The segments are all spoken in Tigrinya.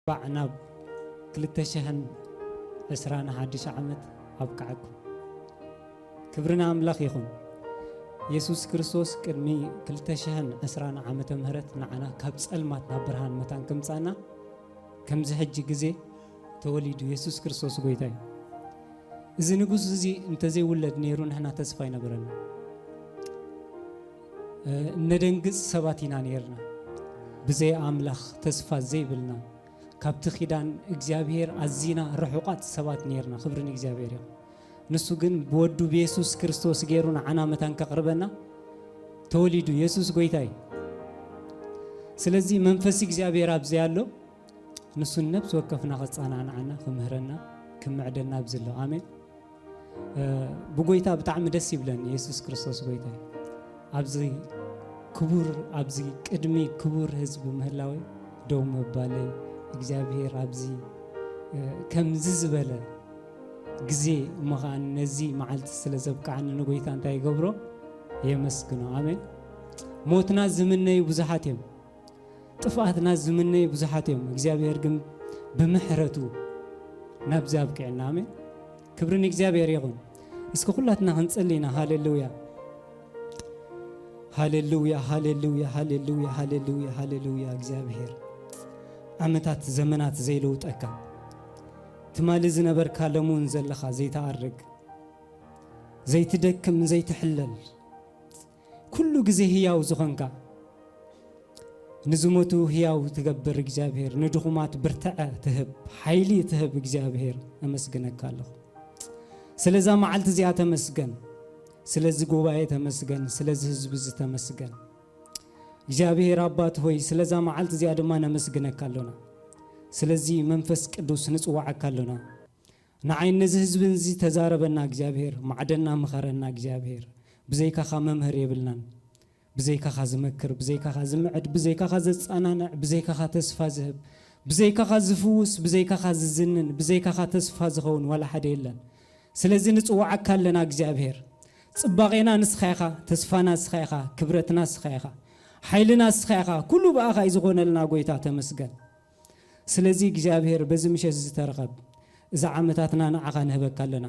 እንኳዕ ናብ ክልተ ሽሕን ዕስራን ሓድሽ ዓመት ኣብቅዓኩም። ክብሪ ንኣምላኽ ይኹን። የሱስ ክርስቶስ ቅድሚ ክልተ ሽሕን ዕስራን ዓመተ ምህረት ንዓና ካብ ጸልማት ናብ ብርሃን መታን ከምጻና፣ ከምዚ ሕጂ ግዜ ተወሊዱ የሱስ ክርስቶስ ጎይታ እዩ። እዚ ንጉስ እዚ እንተዘይውለድ ነይሩ ንሕና ተስፋ ኣይነበረና። እ፣ እነደንግጽ ሰባት ኢና ነይርና። ብዘይ ኣምላኽ ተስፋ ዘይብልና፣ ካብቲ ኪዳን እግዚኣብሔር ኣዚና ርሑቓት ሰባት ነይርና። ክብሪ ንእግዚኣብሔር ይኹን። ንሱ ግን ብወዱ ብየሱስ ክርስቶስ ገይሩ ንዓና መታን ከቕርበና ተወሊዱ። የሱስ ጎይታ እዩ። ስለዚ መንፈስ እግዚኣብሔር ኣብዚ ኣሎ። ንሱ ነብሲ ወከፍና ከጸናንዓና፣ ክምህረና፣ ክምዕደና ኣብዚ ኣሎ። ኣሜን። እ፣ ብጎይታ ብጣዕሚ ደስ ይብለኒ። የሱስ ክርስቶስ ጎይታ እዩ። ኣብዚ ክቡር፣ ኣብዚ ቅድሚ ክቡር ህዝቢ ምህላወይ ደው ምባለይ፣ እግዚኣብሔር ኣብዚ፣ እ፣ ከምዚ ዝበለ ግዜ እሞ ኸኣ ነዚ መዓልቲ ስለ ዘብቅዓኒ ንጎይታ እንታይ ይገብሮ? የመስግኖ። ኣሜን። ሞትና ዝምነዩ ብዙሓት እዮም። ጥፍኣትና ዝምነዩ ብዙሓት እዮም። እግዚኣብሔር ግን ብምሕረቱ ናብዚ ኣብቅዐና። ኣሜን። ክብሪ ንእግዚኣብሔር ይኹን። እስኪ ኩላትና ክንጽሊ ኢና። ሃሌሉያ፣ ሃሌሉያ፣ ሃሌሉያ፣ ሃሌሉያ፣ ሃሌሉያ፣ ሃሌሉያ። እግዚኣብሔር ዓመታት ዘመናት ዘይለውጠካ፣ ትማሊ ዝነበርካ ለሙን ዘለኻ ዘይተኣርግ፣ ዘይትደክም ዘይትሕለል፣ ኩሉ ግዜ ህያው ዝኾንካ፣ ንዝሞቱ ህያው ትገብር እግዚኣብሔር፣ ንድኹማት ብርትዐ ትህብ፣ ሓይሊ ትህብ እግዚኣብሔር፣ ኣመስግነካ ኣለኹ። ስለዛ መዓልቲ እዚኣ ተመስገን፣ ስለዚ ጉባኤ ተመስገን፣ ስለዚ ህዝቢ እዚ ተመስገን። እግዚኣብሔር ኣባት ሆይ፣ ስለዛ መዓልቲ እዚኣ ድማ ነመስግነካ ኣሎና። ስለዚ መንፈስ ቅዱስ ንጽዋዓካ ኣሎና። ንዓይ ነዚ ህዝቢ እዚ ተዛረበና እግዚኣብሔር፣ ማዕደና ምኸረና እግዚኣብሔር። ብዘይካኻ መምህር የብልናን። ብዘይካኻ ዝመክር፣ ብዘይካኻ ዝምዕድ፣ ብዘይካኻ ዘጸናንዕ፣ ብዘይካኻ ተስፋ ዝህብ፣ ብዘይካኻ ዝፍውስ፣ ብዘይካኻ ዝዝንን፣ ብዘይካኻ ተስፋ ዝኸውን ዋላ ሓደ የለን። ስለዚ ንጽውዓካ ኣለና እግዚኣብሔር። ጽባቄና ንስኻ ኢኻ፣ ተስፋና ንስኻ ኢኻ፣ ክብረትና ንስኻ ኢኻ፣ ሓይልና ንስኻ ኢኻ። ኩሉ ብኣኻ እዩ ዝኾነልና ጎይታ፣ ተመስገን። ስለዚ እግዚኣብሔር በዚ ምሸት እዚ ተረኸብ። እዚ ዓመታትና ንዓኻ ንህበካ ኣለና።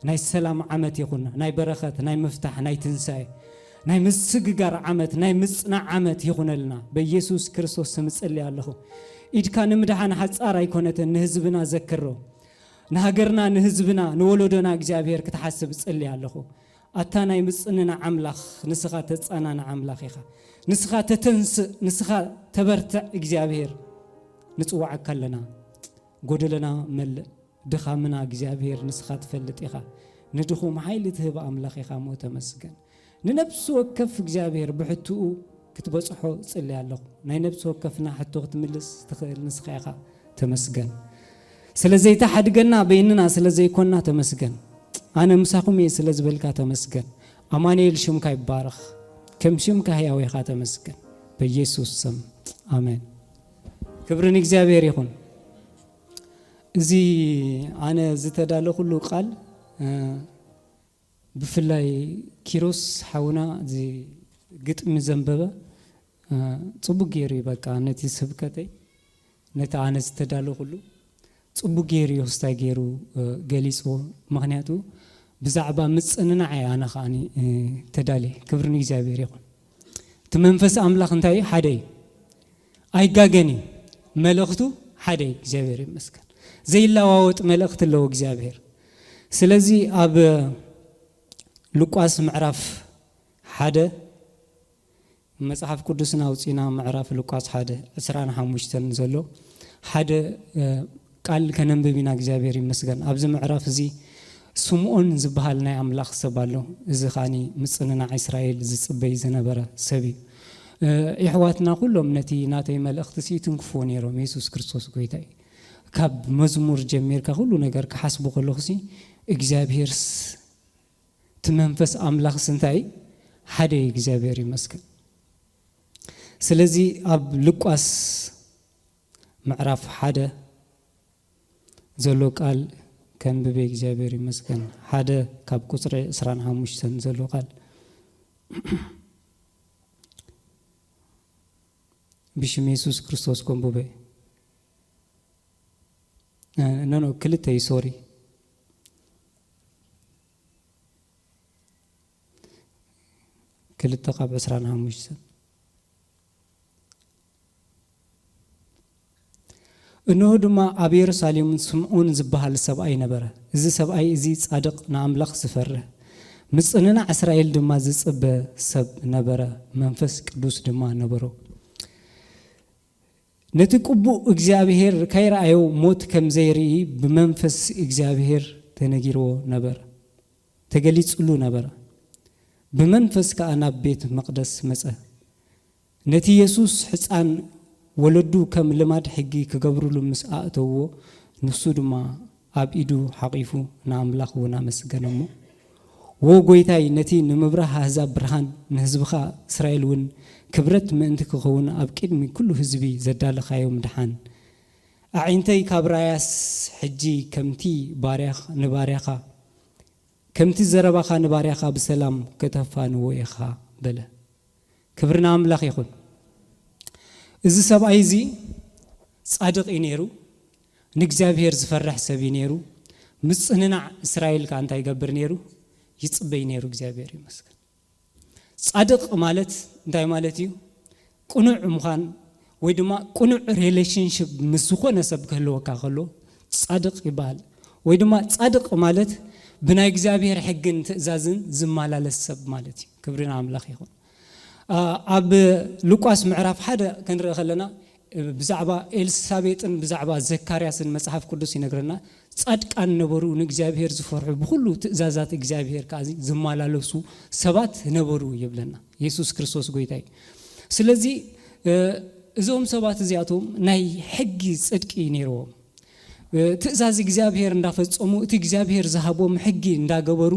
ናይ ሰላም ዓመት ይኹን፣ ናይ በረኸት፣ ናይ ምፍታሕ፣ ናይ ትንሳኤ፣ ናይ ምስግጋር ዓመት፣ ናይ ምጽናዕ ዓመት ይኹነልና። በኢየሱስ ክርስቶስ ስም እጽሊ ኣለኹ። ኢድካ ንምድሓን ሓጻር ኣይኮነትን፣ ንህዝብና ዘክሮ። ንሃገርና፣ ንህዝብና፣ ንወለዶና እግዚኣብሔር ክትሓስብ እጽሊ ኣለኹ። ኣታ ናይ ምጽንና ኣምላኽ፣ ንስኻ ተጸናና ኣምላኽ ኢኻ። ንስኻ ተተንስእ፣ ንስኻ ተበርትዕ እግዚኣብሔር። ንጽዋዓካ ኣለና። ጎደለና መልእ፣ ድኻምና እግዚኣብሔር ንስኻ ትፈልጥ ኢኻ። ንድኹም ሓይሊ ትህብ ኣምላኽ ኢኻ እሞ ተመስገን። ንነፍሲ ወከፍ እግዚኣብሔር ብሕትኡ ክትበጽሖ እጽሊ ኣለኹ። ናይ ነፍሲ ወከፍና ሕቶ ክትምልስ ትኽእል ንስኻ ኢኻ። ተመስገን። ስለ ዘይተሓድገና በይንና ስለ ዘይኮንና ተመስገን። ኣነ ምሳኹም እየ ስለ ዝበልካ ተመስገን። ኣማኑኤል ሽምካ ይባረኽ። ከም ሽምካ ህያው ኢኻ ተመስገን። በኢየሱስ ስም ኣሜን። ክብሪ ንእግዚኣብሔር ይኹን። እዚ ኣነ ዝተዳለኹሉ ቃል፣ እ፣ ብፍላይ ኪሮስ ሓውና እዚ ግጥሚ ዘንበበ፣ እ፣ ጽቡቅ ገይሩ እዩ በቃ ነቲ ስብከተይ፣ ነቲ ኣነ ዝተዳለኹሉ ጽቡቅ ገይሩ እዩ ክስታይ ገይሩ፣ እ፣ ገሊጽዎ። ምኽንያቱ ብዛዕባ ምጽንናዕ እየ ኣነ ከኣኒ፣ እ፣ ተዳልየ። ክብሪ ንእግዚኣብሔር ይኹን። እቲ መንፈስ ኣምላኽ እንታይ እዩ? ሓደ እዩ። ኣይጋገን እዩ። መልእኽቱ ሓደ እዩ። እግዚኣብሔር ይመስገን። ዘይለዋወጥ መልእኽቲ ኣለዎ እግዚኣብሔር። ስለዚ ኣብ ሉቃስ ምዕራፍ ሓደ፣ መጽሓፍ ቅዱስና ኣውጺና ምዕራፍ ሉቃስ ሓደ ዕስራን ሓሙሽተን ዘሎ ሓደ፣ እ፣ ቃል ከነንብብ ኢና። እግዚኣብሔር ይመስገን። ኣብዚ ምዕራፍ እዚ ስምዖን ዝበሃል ናይ ኣምላኽ ሰብ ኣሎ። እዚ ኸኣኒ ምጽንናዕ እስራኤል ዝጽበይ ዝነበረ ሰብ እዩ። እ፣ የሕዋትና ኩሎም ነቲ ናተይ መልእኽቲ ሲ ይትንክፍዎ ነይሮም። የሱስ ክርስቶስ ጎይታ እዩ። ካብ መዝሙር ጀሚርካ ኩሉ ነገር ክሓስቡ ከለኹ ሲ እግዚኣብሔርስ፣ እቲ መንፈስ ኣምላኽስ እንታይ ሓደ እዩ? እግዚኣብሔር ይመስገን። ስለዚ ኣብ ሉቃስ ምዕራፍ ሓደ ዘሎ ቃል ከንብብ እየ። እግዚኣብሔር ይመስገን። ሓደ ካብ ቁጽሪ ዕስራን ሓሙሽተን ዘሎ ቃል ብሽም የሱስ ክርስቶስ ከንብበ እየ። ኖ ኖ ክልተ እዩ ሶሪ ክልተ ካብ ዕስራን ሓሙሽተን። እንሆ ድማ ኣብ የሩሳሌም ስምዖን ዝበሃል ሰብኣይ ነበረ። እዚ ሰብኣይ እዚ ጻድቕ፣ ንኣምላኽ ዝፈርህ፣ ምጽንናዕ እስራኤል ድማ ዝጽበ ሰብ ነበረ። መንፈስ ቅዱስ ድማ ነበሮ። ነቲ ቅቡእ እግዚኣብሔር ከይረኣዮ ሞት ከም ዘይርኢ ብመንፈስ እግዚኣብሔር ተነጊርዎ ነበር፣ ተገሊጹሉ ነበር። ብመንፈስ ከኣ ናብ ቤት መቕደስ መጸ። ነቲ የሱስ ሕጻን ወለዱ ከም ልማድ ሕጊ ክገብሩሉ ምስ ኣእተውዎ፣ ንሱ ድማ ኣብ ኢዱ ሓቒፉ ንኣምላኽ እውን ኣመስገነ እሞ፣ "ዎ ጐይታይ፣ ነቲ ንምብራህ ኣህዛብ ብርሃን፣ ንህዝብኻ እስራኤል እውን ክብረት ምእንቲ ክኸውን ኣብ ቅድሚ ኩሉ ህዝቢ ዘዳለኻዮም ደሓን፣ ኣዒንተይ ካብ ራያስ ሕጂ ከምቲ ባርያኽ-፣ ንባርያኻ፣ ከምቲ ዘረባኻ ንባርያኻ ብሰላም ከተፋንዎ ኢኻ" በለ። ክብሪ ንኣምላኽ ይኹን። እዚ ሰብኣይ እዚ ጻድቕ እዩ ነይሩ፣ ንእግዚኣብሔር ዝፈርሕ ሰብ እዩ ነይሩ። ምጽንናዕ እስራኤል ከኣ እንታይ ይገብር ነይሩ? ይጽበይ ነይሩ። እግዚኣብሔር ይመስገን። ጻድቕ ማለት እንታይ ማለት እዩ? ቅኑዕ ምዃን ወይ ድማ ቅኑዕ ሪሌሽንሽፕ ምስ ዝኾነ ሰብ ክህልወካ ከሎ ጻድቕ ይበሃል። ወይ ድማ ጻድቕ ማለት ብናይ እግዚኣብሔር ሕግን ትእዛዝን ዝመላለስ ሰብ ማለት እዩ። ክብሪ ንኣምላኽ ይኹን። ኣ፣ ኣብ ሉቃስ ምዕራፍ ሓደ ክንርኢ ከለና፣ ብዛዕባ ኤልሳቤጥን ብዛዕባ ዘካርያስን መጽሓፍ ቅዱስ ይነግረና። ጻድቃን ነበሩ፣ ንእግዚኣብሔር ዝፈርሑ፣ ብኹሉ ትእዛዛት እግዚኣብሔር ከኣ ዝመላለሱ ሰባት ነበሩ ይብለና። የሱስ ክርስቶስ ጐይታ እዩ። ስለዚ፣ እ፣ እዞም ሰባት እዚኣቶም ናይ ሕጊ ጽድቂ ነይርዎም። ትእዛዝ እግዚኣብሔር እንዳፈጸሙ፣ እቲ እግዚኣብሔር ዝሃቦም ሕጊ እንዳገበሩ፣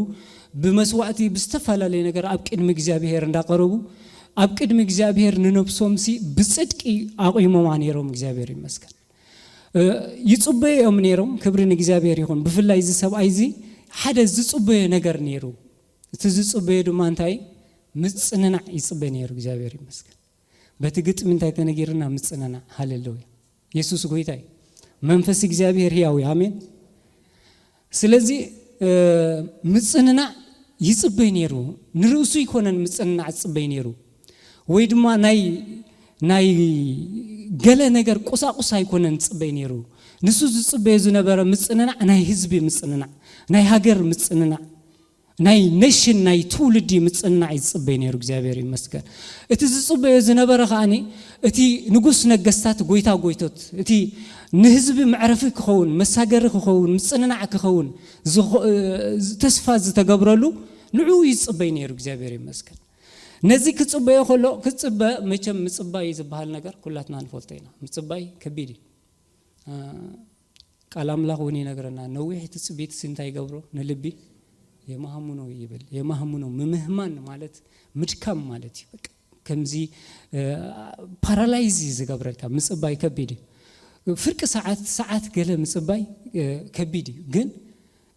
ብመስዋእቲ ብዝተፈላለየ ነገር ኣብ ቅድሚ እግዚኣብሔር እንዳቐረቡ፣ ኣብ ቅድሚ እግዚኣብሔር ንነብሶምሲ ብጽድቂ ኣቑሞማ ነይሮም። እግዚኣብሔር ይመስገን። እ፣ ይጽበዩ እዮም ነይሮም። ክብሪ ንእግዚኣብሔር ይኹን። ብፍላይ እዚ ሰብኣይ እዚ ሓደ ዝጽበዮ ነገር ነይሩ። እቲ ዝጽበዮ ድማ እንታይ? ምጽንናዕ ይጽበ ነይሩ። እግዚኣብሔር ይመስገን። በቲ ግጥሚ እንታይ ተነጊርና? ምጽንናዕ። ሃሌሉያ። የሱስ ጐይታ እዩ። መንፈስ እግዚኣብሔር ህያው እዩ። ኣሜን። ስለዚ፣ እ፣ ምጽንናዕ ይጽበይ ነይሩ። ንርእሱ ኣይኮነን ምጽንናዕ ዝጽበይ ነይሩ። ወይ ድማ ናይ፣ ናይ ገለ ነገር ቁሳቁስ ኣይኮነን ዝጽበይ ነይሩ። ንሱ ዝጽበዮ ዝነበረ ምጽንናዕ ናይ ህዝቢ ምጽንናዕ፣ ናይ ሃገር ምጽንናዕ፣ ናይ ነሽን፣ ናይ ትውልዲ ምጽንናዕ እዩ ዝጽበይ ነይሩ። እግዚኣብሔር ይመስገን። እቲ ዝጽበዮ ዝነበረ ከኣኒ፣ እቲ ንጉስ ነገስታት፣ ጐይታ ጐይቶት፣ እቲ ንህዝቢ መዕረፊ ክኸውን፣ መሳገሪ ክኸውን፣ ምጽንናዕ ክኸውን ዝኸ-፣ ተስፋ ዝተገብረሉ፣ ንዕኡ ይጽበይ ነይሩ። እግዚኣብሔር ይመስገን። ነዚ ክጽበዮ ከሎ፣ ክጽበ፣ መቸም ምጽባይ ዝበሃል ነገር ኩላትና ንፈልጦ ኢና። ምጽባይ ከቢድ እዩ። እ፣ ቃል ኣምላኽ እውን ይነግረና። ነዊሕ ትጽቢትሲ እንታይ ይገብሮ? ንልቢ የማህምኖ ይብል። የማህምኖ፣ ምምህማን ማለት ምድካም ማለት እዩ። በቃ ከምዚ፣ እ፣ ፓራላይዝ እዩ ዝገብረካ። ምጽባይ ከቢድ እዩ። ፍርቂ ሰዓት፣ ሰዓት ገለ ምጽባይ፣ እ፣ ከቢድ እዩ። ግን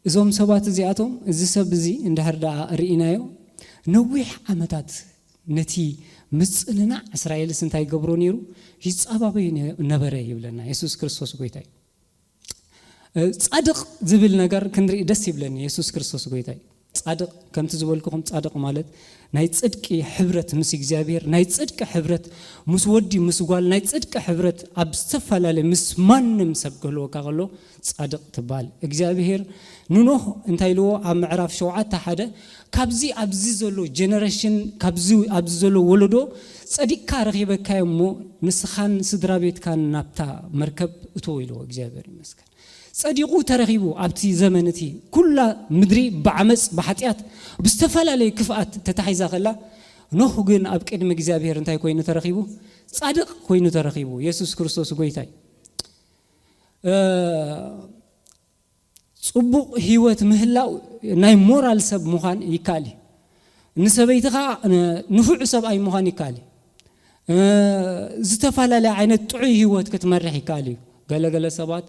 እዞም ሰባት እዚኣቶም፣ እዚ ሰብ እዚ እንድሕር ደኣ ርኢናዮ፣ ነዊሕ ዓመታት ነቲ ምጽንናዕ እስራኤልስ እንታይ ይገብሮ ነይሩ? ይጻባበዩ ነ-፣ ነበረ ይብለና። የሱስ ክርስቶስ ጐይታ እዩ። እ፣ ጻድቕ ዝብል ነገር ክንርኢ ደስ ይብለኒ። የሱስ ክርስቶስ ጐይታ እዩ። ጻድቕ፣ ከምቲ ዝበልኩኹም፣ ጻድቕ ማለት ናይ ጽድቂ ሕብረት ምስ እግዚኣብሔር፣ ናይ ጽድቂ ሕብረት ምስ ወዲ ምስ ጓል፣ ናይ ጽድቂ ሕብረት ኣብ ዝተፈላለየ ምስ ማንም ሰብ ክህልወካ ከሎ ጻድቕ ትበሃል። እግዚኣብሔር ንኖህ እንታይ ኢልዎ? ኣብ ምዕራፍ ሸውዓተ ሓደ፣ "ካብዚ ኣብዚ ዘሎ ጀነሬሽን፣ ካብዚ ኣብዚ ዘሎ ወለዶ ጸዲቕካ ረኺበካዮ እሞ ንስኻን ስድራ ቤትካን ናብታ መርከብ እቶ" ኢልዎ። እግዚኣብሔር ይመስገን። ጸዲቑ ተረኺቡ ኣብቲ ዘመን እቲ ኩላ ምድሪ ብዓመጽ ብሓጢኣት ብዝተፈላለየ ክፍኣት ተታሒዛ ከላ፣ ኖህ ግን ኣብ ቅድሚ እግዚኣብሔር እንታይ ኮይኑ ተረኺቡ? ጻድቕ ኮይኑ ተረኺቡ። የሱስ ክርስቶስ ጐይታ እዩ። እ፣ ጽቡቕ ህይወት ምህላው ናይ ሞራል ሰብ ምዃን ይከኣል እዩ። ንሰበይትኻ ን-፣ ንፉዕ ሰብኣይ ምዃን ይከኣል እዩ። እ፣ ዝተፈላለየ ዓይነት ጥዑይ ህይወት ክትመርሕ ይከኣል እዩ። ገለ ገለ ሰባት፣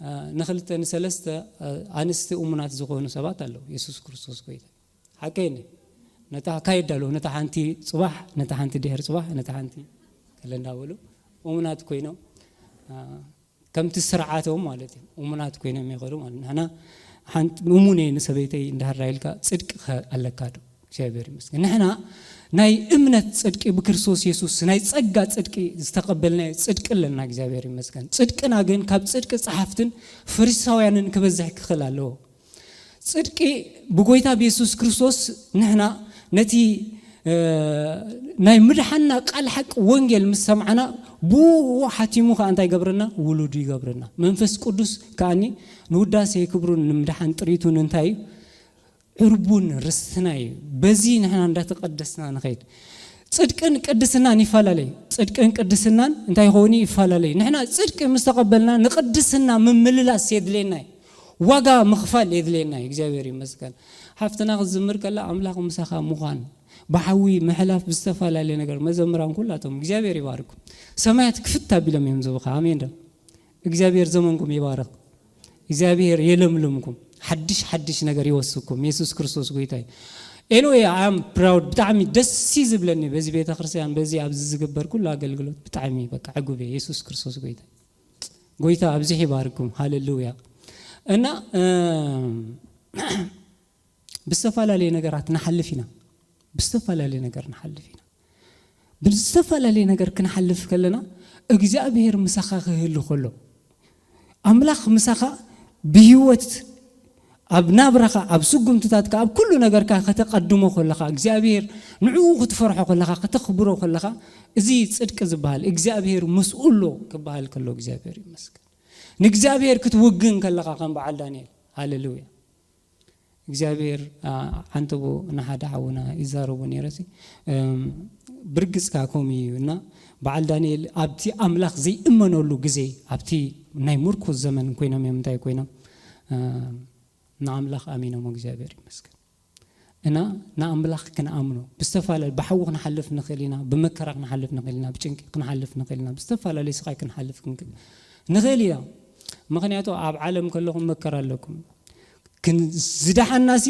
እ፣ ንኽልተ ንሰለስተ፣ እ፣ ኣንስቲ እሙናት ዝኾኑ ሰባት ኣለዉ። የሱስ ክርስቶስ ጐይታ። ሓቀይ ነታ ካየዳ ኣለዉ። ነታ ሓንቲ ጽባሕ፣ ነታ ሓንቲ ድሕሪ ጽባሕ፣ ነታ ሓንቲ ገለ እንዳበሉ እሙናት ኮይኖም፣ እ፣ ከምቲ ስርዓቶም ማለት እዩ። እሙናት ኮይኖም ይኸዱ ማለት ንሕና ሓንቲ እሙን እየ ንሰበይተይ እንዳህራ ኢልካ ጽድቂ ከ ኣለካ ዶ? እግዚኣብሔር ይመስገን። ንሕና ናይ እምነት ጽድቂ ብክርስቶስ የሱስ ናይ ጸጋ ጽድቂ ዝተቐበልናዮ ጽድቂ ኣለና። እግዚኣብሔር ይመስገን። ጽድቅና ግን ካብ ጽድቂ ጸሓፍትን ፈሪሳውያንን ክበዝሕ ክኽእል ኣለዎ። ጽድቂ ብጎይታ ብየሱስ ክርስቶስ ንሕና ነቲ ናይ ምድሓና ቃል ሓቂ ወንጌል ምስ ሰምዓና ብኡ ሓቲሙ ከኣ እንታይ ይገብረና? ውሉዱ ይገብረና። መንፈስ ቅዱስ ከኣኒ ንውዳሴ ክብሩን ንምድሓን ጥሪቱን እንታይ እዩ? ዕርቡን ርስትና እዩ። በዚ ንሕና እንዳተቐደስና ንኸይድ። ጽድቅን ቅድስናን ይፈላለዩ። ጽድቅን ቅድስናን እንታይ ይኸውን? ይፈላለዩ። ንሕና ጽድቂ ምስ ተቐበልና ንቅድስና ምምልላስ የድልየና እዩ። ዋጋ ምኽፋል የድልየና እዩ። እግዚኣብሔር ይመስገን። ሓፍትና ክትዝምር ከላ ኣምላኽ ምሳኻ ምዃን፣ ብሓዊ ምሕላፍ፣ ብዝተፈላለየ ነገር መዘምራን ኩላቶም እግዚኣብሔር ይባርኩም። ሰማያት ክፍት ኣቢሎም እዮም ዝብኻ። ኣሜን ዶ? እግዚኣብሔር ዘመንኩም ይባርኽ። እግዚኣብሔር የለምልምኩም። ሓድሽ ሓድሽ ነገር ይወስኩም። የሱስ ክርስቶስ ጎይታ እዩ። Anyway, I am proud። ብጣዕሚ ደስ እዩ ዝብለኒ በዚ ቤተ ክርስቲያን፣ በዚ ኣብዚ ዝግበር ኩሉ ኣገልግሎት ብጣዕሚ በቃ ዕጉብ እየ። የሱስ ክርስቶስ ጎይታ እዩ። ጎይታ ኣብዚሕ ይባርኩም። ሃሌሉያ። እና እም፣ ብዝተፈላለየ ነገራት ንሓልፍ ኢና። ብዝተፈላለየ ነገር ንሓልፍ ኢና። ብዝተፈላለየ ነገር ክንሓልፍ ከለና እግዚኣብሔር ምሳኻ ክህሉ ከሎ፣ ኣምላኽ ምሳኻ ብህይወት ኣብ ናብራኻ፣ ኣብ ስጉምትታትካ፣ ኣብ ኩሉ ነገርካ ከተቐድሞ ከለኻ፣ እግዚኣብሔር ንዕኡ ክትፈርሖ ከለኻ፣ ከተኽብሮ ከለኻ፣ እዚ ጽድቂ ዝበሃል እግዚኣብሔር ምስኡ ኣሎ ክበሃል ከሎ እግዚኣብሔር ይመስገን። ንእግዚኣብሔር ክትውግን ከለኻ ከም በዓል ዳንኤል፣ ሃሌሉያ። እግዚኣብሔር፣ አ፣ ዓንተቦ ንሓደ ሓውና ይዛረቦ ነይረ ሲ፣ እም፣ ብርግጽካ ከምኡ እዩ። እና በዓል ዳንኤል ኣብቲ ኣምላኽ ዘይእመነሉ ግዜ፣ ኣብቲ ናይ ምርኮስ ዘመን ኮይኖም እዮም። እንታይ ኮይኖም? እ፣ ንኣምላኽ ኣሚኖም፣ እግዚኣብሔር ይመስገን። እና ንኣምላኽ ክንኣምኖ ብዝተፈላለዩ፣ ብሓዊ ክንሓልፍ ንኽእል ኢና፣ ብመከራ ክንሓልፍ ንኽእል ኢና፣ ብጭንቂ ክንሓልፍ ንኽእል ኢና፣ ብዝተፈላለዩ ስቓይ ክንሓልፍ ክንክ-፣ ንኽእል ኢና። ምኽንያቱ ኣብ ዓለም ከለኹም መከራ ኣለኩም። ክን-፣ ዝደሓንናሲ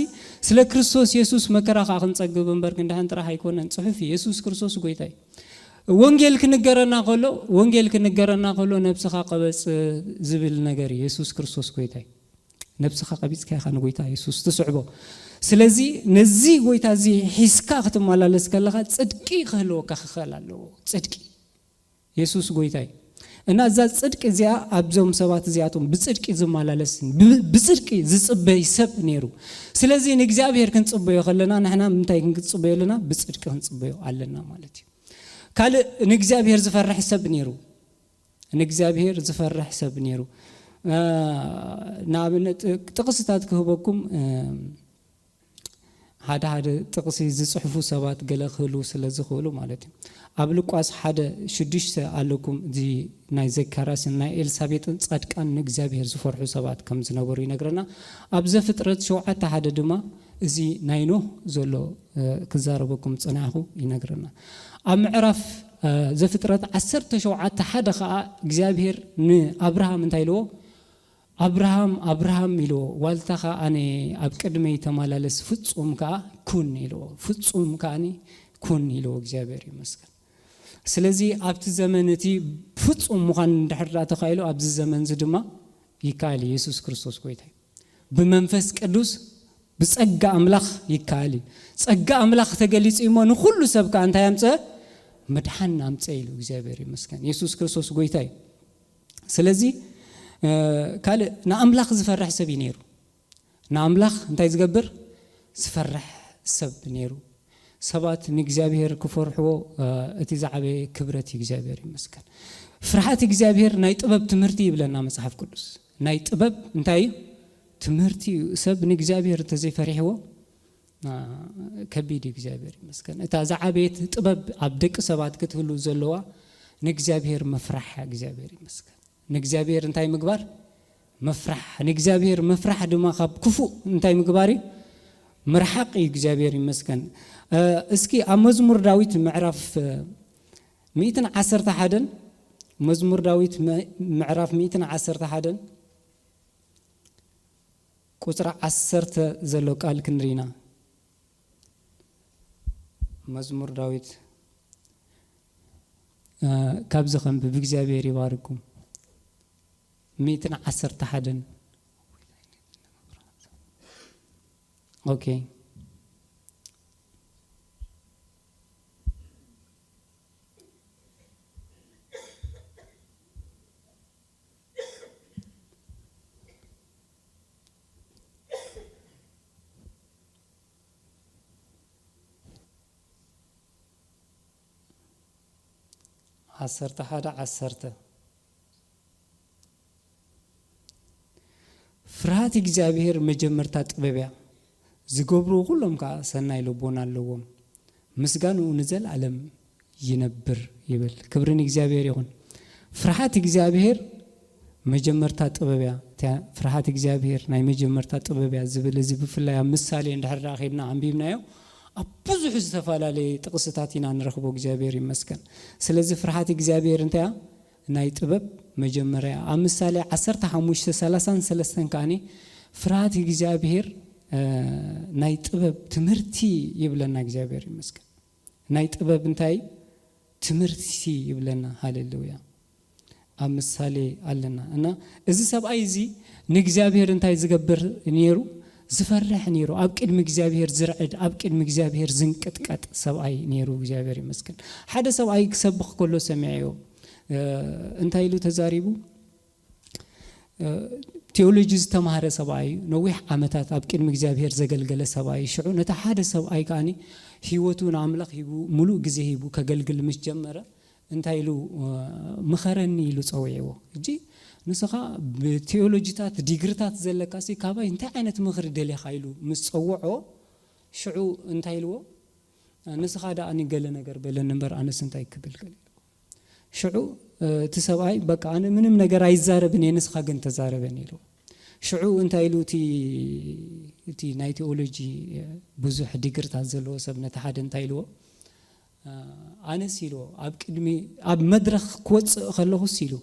ስለ ክርስቶስ የሱስ መከራ ከኣ ክንጸግብ እምበር ክንደሓን ጥራሕ ኣይኮነን። ጽሑፍ እዩ፣ የሱስ ክርስቶስ ጎይታ እዩ። ወንጌል ክንገረና ከሎ፣ ወንጌል ክንገረና ከሎ ነብስኻ ቀበጽ ዝብል ነገር እዩ። የሱስ ክርስቶስ ጎይታ እዩ። ነብስኻ ቀቢጽካ ኢኻ ንጎይታ የሱስ ትስዕቦ። ስለዚ ነዚ ጎይታ እዚ ሒዝካ ክትመላለስ ከለኻ ጽድቂ ክህልወካ ክኽእል ኣለዎ። ጽድቂ። የሱስ ጎይታ እዩ። እና እዛ ጽድቂ እዚኣ ኣብዞም ሰባት እዚኣቶም ብጽድቂ ዝመላለስ፣ ብ-፣ ብጽድቂ ዝጽበይ ሰብ ነይሩ። ስለዚ ንእግዚኣብሔር ክንጽበዮ ከለና ንሕና ምንታይ ክንጽበዮ ኣለና? ብጽድቂ ክንጽበዮ ኣለና ማለት እዩ። ካልእ ንእግዚኣብሔር ዝፈርሕ ሰብ ነይሩ። ንእግዚኣብሔር ዝፈርሕ ሰብ ነይሩ። እ፣ ንኣብነት ጥቕስታት ክህበኩም፣ እ፣ ሓደ ሓደ ጥቕሲ ዝጽሕፉ ሰባት ገለ ክህልዉ ስለ ዝኽእሉ ማለት እዩ። ኣብ ሉቃስ ሓደ ሽዱሽተ ኣለኩም፣ እዚ ናይ ዘካርያስን ናይ ኤልሳቤጥን ጻድቃን ንእግዚኣብሔር ዝፈርሑ ሰባት ከም ዝነበሩ ይነግረና። ኣብ ዘፍጥረት ሸውዓተ ሓደ ድማ እዚ ናይ ኖህ ዘሎ፣ እ፣ ክዛረበኩም ጸናሕኩ ይነግረና። ኣብ ምዕራፍ፣ እ፣ ዘፍጥረት ዓሰርተ ሸውዓተ ሓደ ኸኣ እግዚኣብሔር ንኣብርሃም እንታይ ኢልዎ? "ኣብርሃም፣ ኣብርሃም" ኢልዎ። "ዋልታኻ ኣነ ኣብ ቅድመይ ተመላለስ፣ ፍጹም ከኣ ኩን" ኢልዎ። "ፍጹም ከኣኒ ኩን" ኢልዎ። እግዚኣብሔር ይመስገን። ስለዚ ኣብቲ ዘመን እቲ ፍጹም ምዃን እንድሕር ደኣ ተኻኢሉ፣ ኣብዚ ዘመን እዚ ድማ ይከኣል እዩ። የሱስ ክርስቶስ ጎይታ እዩ። ብመንፈስ ቅዱስ ብጸጋ ኣምላኽ ይከኣል እዩ። ጸጋ ኣምላኽ ተገሊጹ እዩ እሞ ንኹሉ ሰብ ከኣ እንታይ ኣምጸ? ምድሓን ኣምጸ ኢሉ። እግዚኣብሔር ይመስገን። የሱስ ክርስቶስ ጎይታ እዩ። ስለዚ፣ እ፣ ካልእ ንኣምላኽ ዝፈርሕ ሰብ እዩ ነይሩ። ንኣምላኽ እንታይ ዝገብር? ዝፈርሕ ሰብ ነይሩ። ሰባት ንእግዚኣብሔር ክፈርሕዎ፣ እ፣ እቲ ዝዓበየ ክብረት እዩ። እግዚኣብሔር ይመስገን። ፍርሃት እግዚኣብሔር ናይ ጥበብ ትምህርቲ ይብለና መጽሓፍ ቅዱስ። ናይ ጥበብ እንታይ እዩ? ትምህርቲ እዩ። ሰብ ንእግዚኣብሔር እንተዘይፈሪሕዎ፣ አ፣ ከቢድ እዩ። እግዚኣብሔር ይመስገን። እታ ዝዓበየት ጥበብ ኣብ ደቂ ሰባት ክትህሉ ዘለዋ ንእግዚኣብሔር ምፍራሕ እያ። እግዚኣብሔር ይመስገን። ንእግዚኣብሔር እንታይ ምግባር? ምፍራሕ። ንእግዚኣብሔር ምፍራሕ ድማ ካብ ክፉእ እንታይ ምግባር እዩ? ምርሓቕ እዩ። እግዚኣብሔር ይመስገን። እ፣ እስኪ ኣብ መዝሙር ዳዊት ምዕራፍ፣ እ፣ ሚእትን ዓሰርተ ሓደን፣ መዝሙር ዳዊት ም-፣ ምዕራፍ ሚእትን ዓሰርተ ሓደን ቁጽሪ ዓሰርተ ዘሎ ቃል ክንርኢና። መዝሙር ዳዊት፣ እ፣ ካብዚ ከንብብ፣ እግዚኣብሔር ይባርኩም። ሚእትን ዓሰርተ ሓደን። ኦኬ። ዓሰርተ ሓደ ዓሰርተ። ፍርሃት እግዚኣብሔር መጀመርታ ጥበብ እያ፣ ዝገብርዎ ኩሎም ከኣ ሰናይ ልቦና ኣለዎም፣ ምስጋንኡ ንዘለኣለም ይነብር ይብል። ክብሪ ንእግዚኣብሔር ይኹን። ፍርሃት እግዚኣብሔር መጀመርታ ጥበብ እያ። እታ ፍርሃት እግዚኣብሔር ናይ መጀመርታ ጥበብ እያ ዝብል፣ እዚ ብፍላይ ኣብ ምሳሌ እንድሕር ደኣ ኸይድና ኣንቢብናዮ፣ ኣብ ብዙሕ ዝተፈላለየ ጥቕስታት ኢና ንረኽቦ። እግዚኣብሔር ይመስገን። ስለዚ ፍርሃት እግዚኣብሔር እንታይ እያ? ናይ ጥበብ መጀመርያ። ኣብ ምሳሌ ዓሰርተ ሓሙሽተ ሰላሳን ሰለስተን ከኣኒ ፍርሃት እግዚኣብሔር፣ እ፣ ናይ ጥበብ ትምህርቲ ይብለና። እግዚኣብሔር ይመስገን። ናይ ጥበብ እንታይ? ትምህርቲ ይብለና። ሃሌሉያ። ኣብ ምሳሌ ኣለና። እና እዚ ሰብኣይ እዚ ንእግዚኣብሔር እንታይ ዝገብር ነይሩ? ዝፈርሕ ነይሩ። ኣብ ቅድሚ እግዚኣብሔር ዝርዕድ፣ ኣብ ቅድሚ እግዚኣብሔር ዝንቅጥቀጥ ሰብኣይ ነይሩ። እግዚኣብሔር ይመስገን። ሓደ ሰብኣይ ክሰብኽ ከሎ ሰሚዐዮ። እ፣ እንታይ ኢሉ ተዛሪቡ? እ፣ ቴዎሎጂ ዝተማህረ ሰብኣይ፣ ነዊሕ ዓመታት ኣብ ቅድሚ እግዚኣብሔር ዘገልገለ ሰብኣይ። ሽዑ ነቲ ሓደ ሰብኣይ ከኣኒ ህይወቱ ንኣምላኽ ሂቡ፣ ምሉእ ግዜ ሂቡ ከገልግል ምስ ጀመረ፣ እንታይ ኢሉ፣ እ፣ ምኸረኒ ኢሉ ጸዊዕዎ። ሕጂ ንስኻ ብቴዎሎጂታት ዲግሪታት ዘለካሲ ካባይ እንታይ ዓይነት ምኽሪ ደሊኻ ኢሉ ምስ ጸውዖ፣ ሽዑ እንታይ ኢልዎ? ንስኻ ደኣ ገለ ነገር በለኒ እምበር ኣነስ እንታይ ክብል ገለ ኢልዎ። ሽዑ፣ እ፣ እቲ ሰብኣይ በቃ ኣነ ምንም ነገር ኣይዛረብን እየ፣ ንስኻ ግን ተዛረበኒ ኢልዎ። ሽዑ እንታይ ኢሉ እቲ፣ እቲ ናይ ቴዎሎጂ፣ እ፣ ብዙሕ ዲግሪታት ዘለዎ ሰብ ነቲ ሓደ እንታይ ኢልዎ? እ፣ ኣነስ ኢልዎ ኣብ ቅድሚ፣ ኣብ መድረኽ ክወጽእ ከለኹስ ኢሉ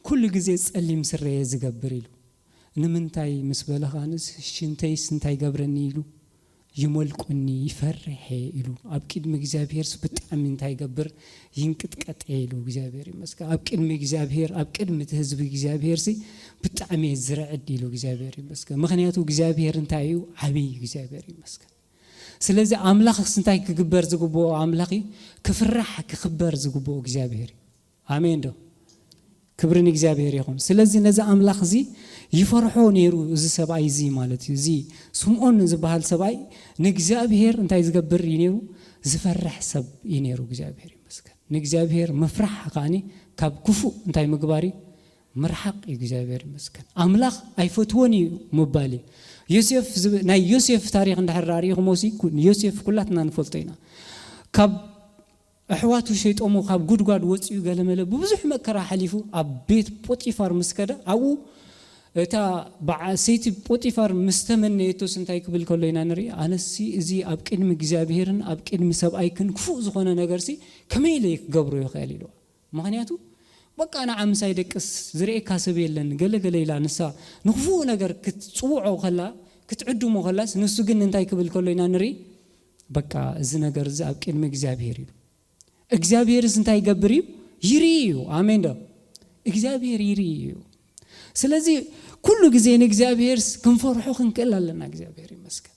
ኩሉ ግዜ ጸሊም ስረ እየ ዝገብር ኢሉ። ንምንታይ ምስ በለ ከኣንስ ሽንተይስ እንታይ ገብረኒ ኢሉ ይሞልቆኒ፣ ይፈርሕ እየ ኢሉ። ኣብ ቅድሚ እግዚኣብሔርስ ብጣዕሚ እንታይ ይገብር? ይንቅጥቀጥ እየ ኢሉ። እግዚኣብሔር ይመስገን። ኣብ ቅድሚ እግዚኣብሔር፣ ኣብ ቅድሚ እቲ ህዝቢ እግዚኣብሔርሲ ብጣዕሚ እየ ዝርዕድ ኢሉ። እግዚኣብሔር ይመስገን። ምኽንያቱ እግዚኣብሔር እንታይ እዩ? ዓብዪ እዩ። እግዚኣብሔር ይመስገን። ስለዚ ኣምላኽስ እንታይ ክግበር ዝግብኦ ኣምላኽ እዩ? ክፍራሕ ክኽበር ዝግብኦ እግዚኣብሔር እዩ። ኣሜን ዶ? ክብሪ ንእግዚኣብሔር ይኹን። ስለዚ ነዚ ኣምላኽ እዚ ይፈርሖ ነይሩ፣ እዚ ሰብኣይ እዚ ማለት እዩ። እዚ ስምዖን ዝበሃል ሰብኣይ ንእግዚኣብሔር እንታይ ዝገብር እዩ ነይሩ? ዝፈርሕ ሰብ እዩ ነይሩ። እግዚኣብሔር ይመስገን። ንእግዚኣብሔር ምፍራሕ ከኣኒ ካብ ክፉእ እንታይ ምግባር እዩ? ምርሓቕ እዩ። እግዚኣብሔር ይመስገን። ኣምላኽ ኣይፈትዎን እዩ ምባል እዩ። ዮሴፍ ዝብ-፣ ናይ ዮሴፍ ታሪኽ እንድሕር ርኢኹሞ ሲ፣ ኩ-፣ ዮሴፍ ኩላትና ንፈልጦ ኢና። ካብ ኣሕዋቱ ሸይጦሞ ካብ ጉድጓድ ወፂኡ ገለመለ ብብዙሕ መከራ ሓሊፉ ኣብ ቤት ጶጢፋር ምስ ከደ ኣብኡ እታ በዓ-፣ ሰይቲ ጶጢፋር ምስ ተመነየቶስ እንታይ ክብል ከሎ ኢና ንርኢ? ኣነሲ እዚ ኣብ ቅድሚ እግዚኣብሄርን ኣብ ቅድሚ ሰብኣይክን ክፉእ ዝኾነ ነገርሲ ከመይ ኢለ ክገብሮ ይኽእል ኢልዋ። ምኽንያቱ በቃ ንዓ ምሳይ ደቅስ ዝርእየካ ሰብ የለን ገለ ገለ ኢላ ንሳ ንክፉእ ነገር ክትፅውዖ ከላ ክትዕድሞ ከላስ ንሱ ግን እንታይ ክብል ከሎ ኢና ንርኢ? በቃ እዚ ነገር እዚ ኣብ ቅድሚ እግዚኣብሄር እዩ። እግዚኣብሄርስ እንታይ ይገብር እዩ? ይርኢ እዩ። ኣሜን ዶ? እግዚኣብሄር ይርኢ እዩ። ስለዚ ኩሉ ግዜ ንእግዚኣብሄርስ ክንፈርሖ ክንክእል ኣለና። እግዚኣብሄር ይመስገን።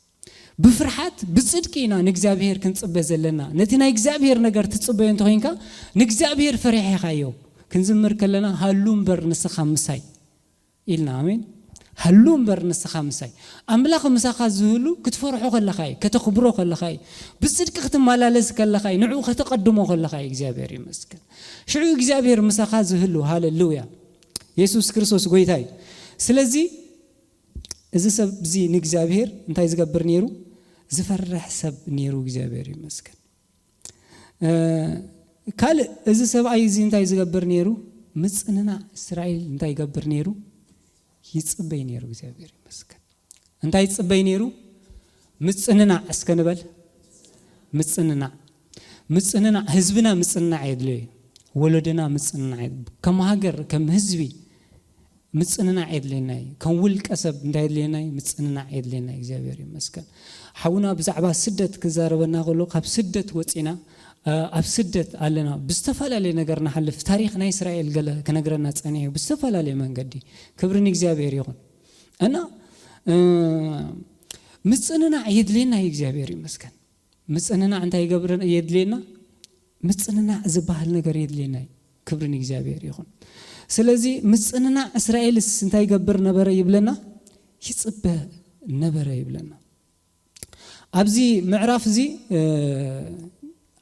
ብፍርሓት ብጽድቂ ኢና ንእግዚኣብሄር ክንጽበ ዘለና። ነቲ ናይ እግዚኣብሄር ነገር ትጽበዮ እንተኾይንካ ንእግዚኣብሄር ፈሪሕኻዮ። ክንዝምር ከለና ሃሉ እምበር ንስኻ ምሳይ ኢልና። ኣሜን። ሃሉ እምበር ንስኻ ምሳይ። ኣምላኽ ምሳኻ ዝህሉ ክትፈርሖ ከለኻ እዩ፣ ከተኽብሮ ከለኻ እዩ፣ ብጽድቂ ክትመላለስ ከለኻ እዩ፣ ንዕኡ ከተቐድሞ ከለኻ እዩ። እግዚኣብሔር ይመስገን። ሽዑ እግዚኣብሔር ምሳኻ ዝህሉ። ሃሌሉያ። የሱስ ክርስቶስ ጎይታ እዩ። ስለዚ እዚ ሰብ እዚ ንእግዚኣብሔር እንታይ ዝገብር ነይሩ? ዝፈርሕ ሰብ ነይሩ። እግዚኣብሔር ይመስገን። እ፣ ካልእ እዚ ሰብኣይ እዚ እንታይ ዝገብር ነይሩ? ምጽንናዕ እስራኤል እንታይ ይገብር ነይሩ? ይጽበይ ነይሩ። እግዚኣብሔር ይመስገን። እንታይ ይጽበይ ነይሩ? ምጽንናዕ እስከ ንበል። ምጽንናዕ። ምጽንናዕ፣ ህዝብና ምጽንናዕ የድልዮ እዩ። ወለዶና ምጽንናዕ የድ-፣ ከም ሃገር፣ ከም ህዝቢ ምጽንናዕ የድልየና እዩ። ከም ውልቀ ሰብ እንታይ የድልየና እዩ? ምጽንናዕ የድልየና እዩ። እግዚኣብሔር ይመስገን። ሓውና ብዛዕባ ስደት ክዛረበና ከሎ፣ ካብ ስደት ወጺና ኣብ ስደት ኣለና፣ ብዝተፈላለየ ነገር ንሓልፍ። ታሪኽ ናይ እስራኤል ገለ ክነግረና ጸኒሑ ብዝተፈላለየ መንገዲ። ክብሪ ንእግዚኣብሔር ይኹን። እና ምጽንናዕ የድልየና እዩ። እግዚኣብሔር ይመስገን። ምጽንናዕ እንታይ ይገብር የድልየና? ምጽንናዕ ዝበሃል ነገር የድልየና እዩ። ክብሪ ንእግዚኣብሔር ይኹን። ስለዚ ምጽንናዕ እስራኤልስ እንታይ ይገብር ነበረ ይብለና? ይጽበ ነበረ ይብለና። ኣብዚ ምዕራፍ እዚ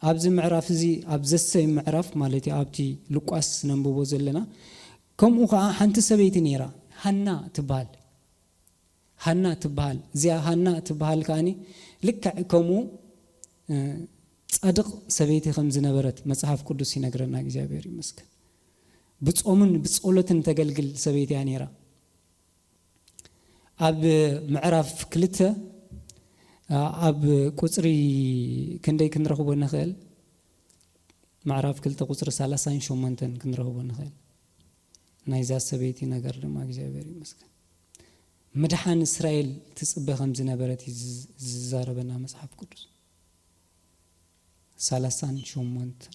ኣብዚ ምዕራፍ እዚ ኣብ ዘሰይ ምዕራፍ ማለት እዩ፣ ኣብቲ ሉቃስ ነንብቦ ዘለና። ከምኡ ከዓ ሓንቲ ሰበይቲ ነይራ፣ ሃና ትበሃል። ሃና ትበሃል። እዚኣ ሃና ትበሃል ከዓኒ ልክዕ ከምኡ ጻድቕ ሰበይቲ ከም ዝነበረት መጽሓፍ ቅዱስ ይነግረና። እግዚኣብሔር ይመስገን። ብጾምን ብጸሎትን ተገልግል ሰበይቲ እያ ነይራ። ኣብ ምዕራፍ ክልተ ኣብ ቁፅሪ ክንደይ ክንረኽቦ ንኽእል? ምዕራፍ ክልተ ቁፅሪ ሰላሳን ሸሞንተን ክንረኽቦ ንኽእል። ናይዛ ሰበይቲ ነገር ድማ እግዚኣብሔር ይመስገን፣ ምድሓን እስራኤል ትፅበ ከም ዝነበረት እዩ ዝዛረበና መፅሓፍ ቅዱስ። ሰላሳን ሸሞንተን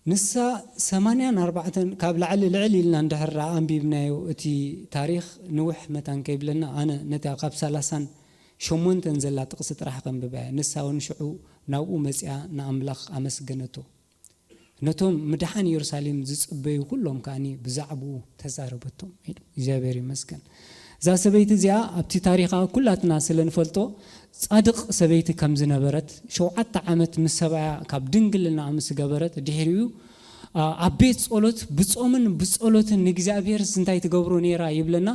ንሳ ሰማንያን ኣርባዕተን ካብ ላዕሊ ልዕል ኢልና እንድሕር ደኣ ኣንቢብናዮ፣ እቲ ታሪኽ ንውሕ መታን ከይብለና፣ ኣነ ነታ ካብ ሰላሳን ሸሞንተን ዘላ ጥቕሲ ጥራሕ ከንብባ እየ። ንሳ እውን ሽዑ ናብኡ መጺኣ ንኣምላኽ ኣመስገነቶ። ነቶም ምድሓን የሩሳሌም ዝጽበዩ ኩሎም ከኣኒ ብዛዕባኡ ተዛረበቶም። እግዚኣብሔር ይመስገን። እዛ ሰበይቲ እዚኣ ኣብቲ ታሪኻ ኩላትና ስለ ንፈልጦ ጻድቕ ሰበይቲ ከም ዝነበረት፣ ሸውዓተ ዓመት ምስ ሰብኣያ ካብ ድንግልና ምስ ገበረት፣ ድሕሪኡ ኣብ ቤት ጸሎት ብጾምን ብጸሎትን ንእግዚኣብሔር እንታይ ትገብሮ ነይራ ይብለና?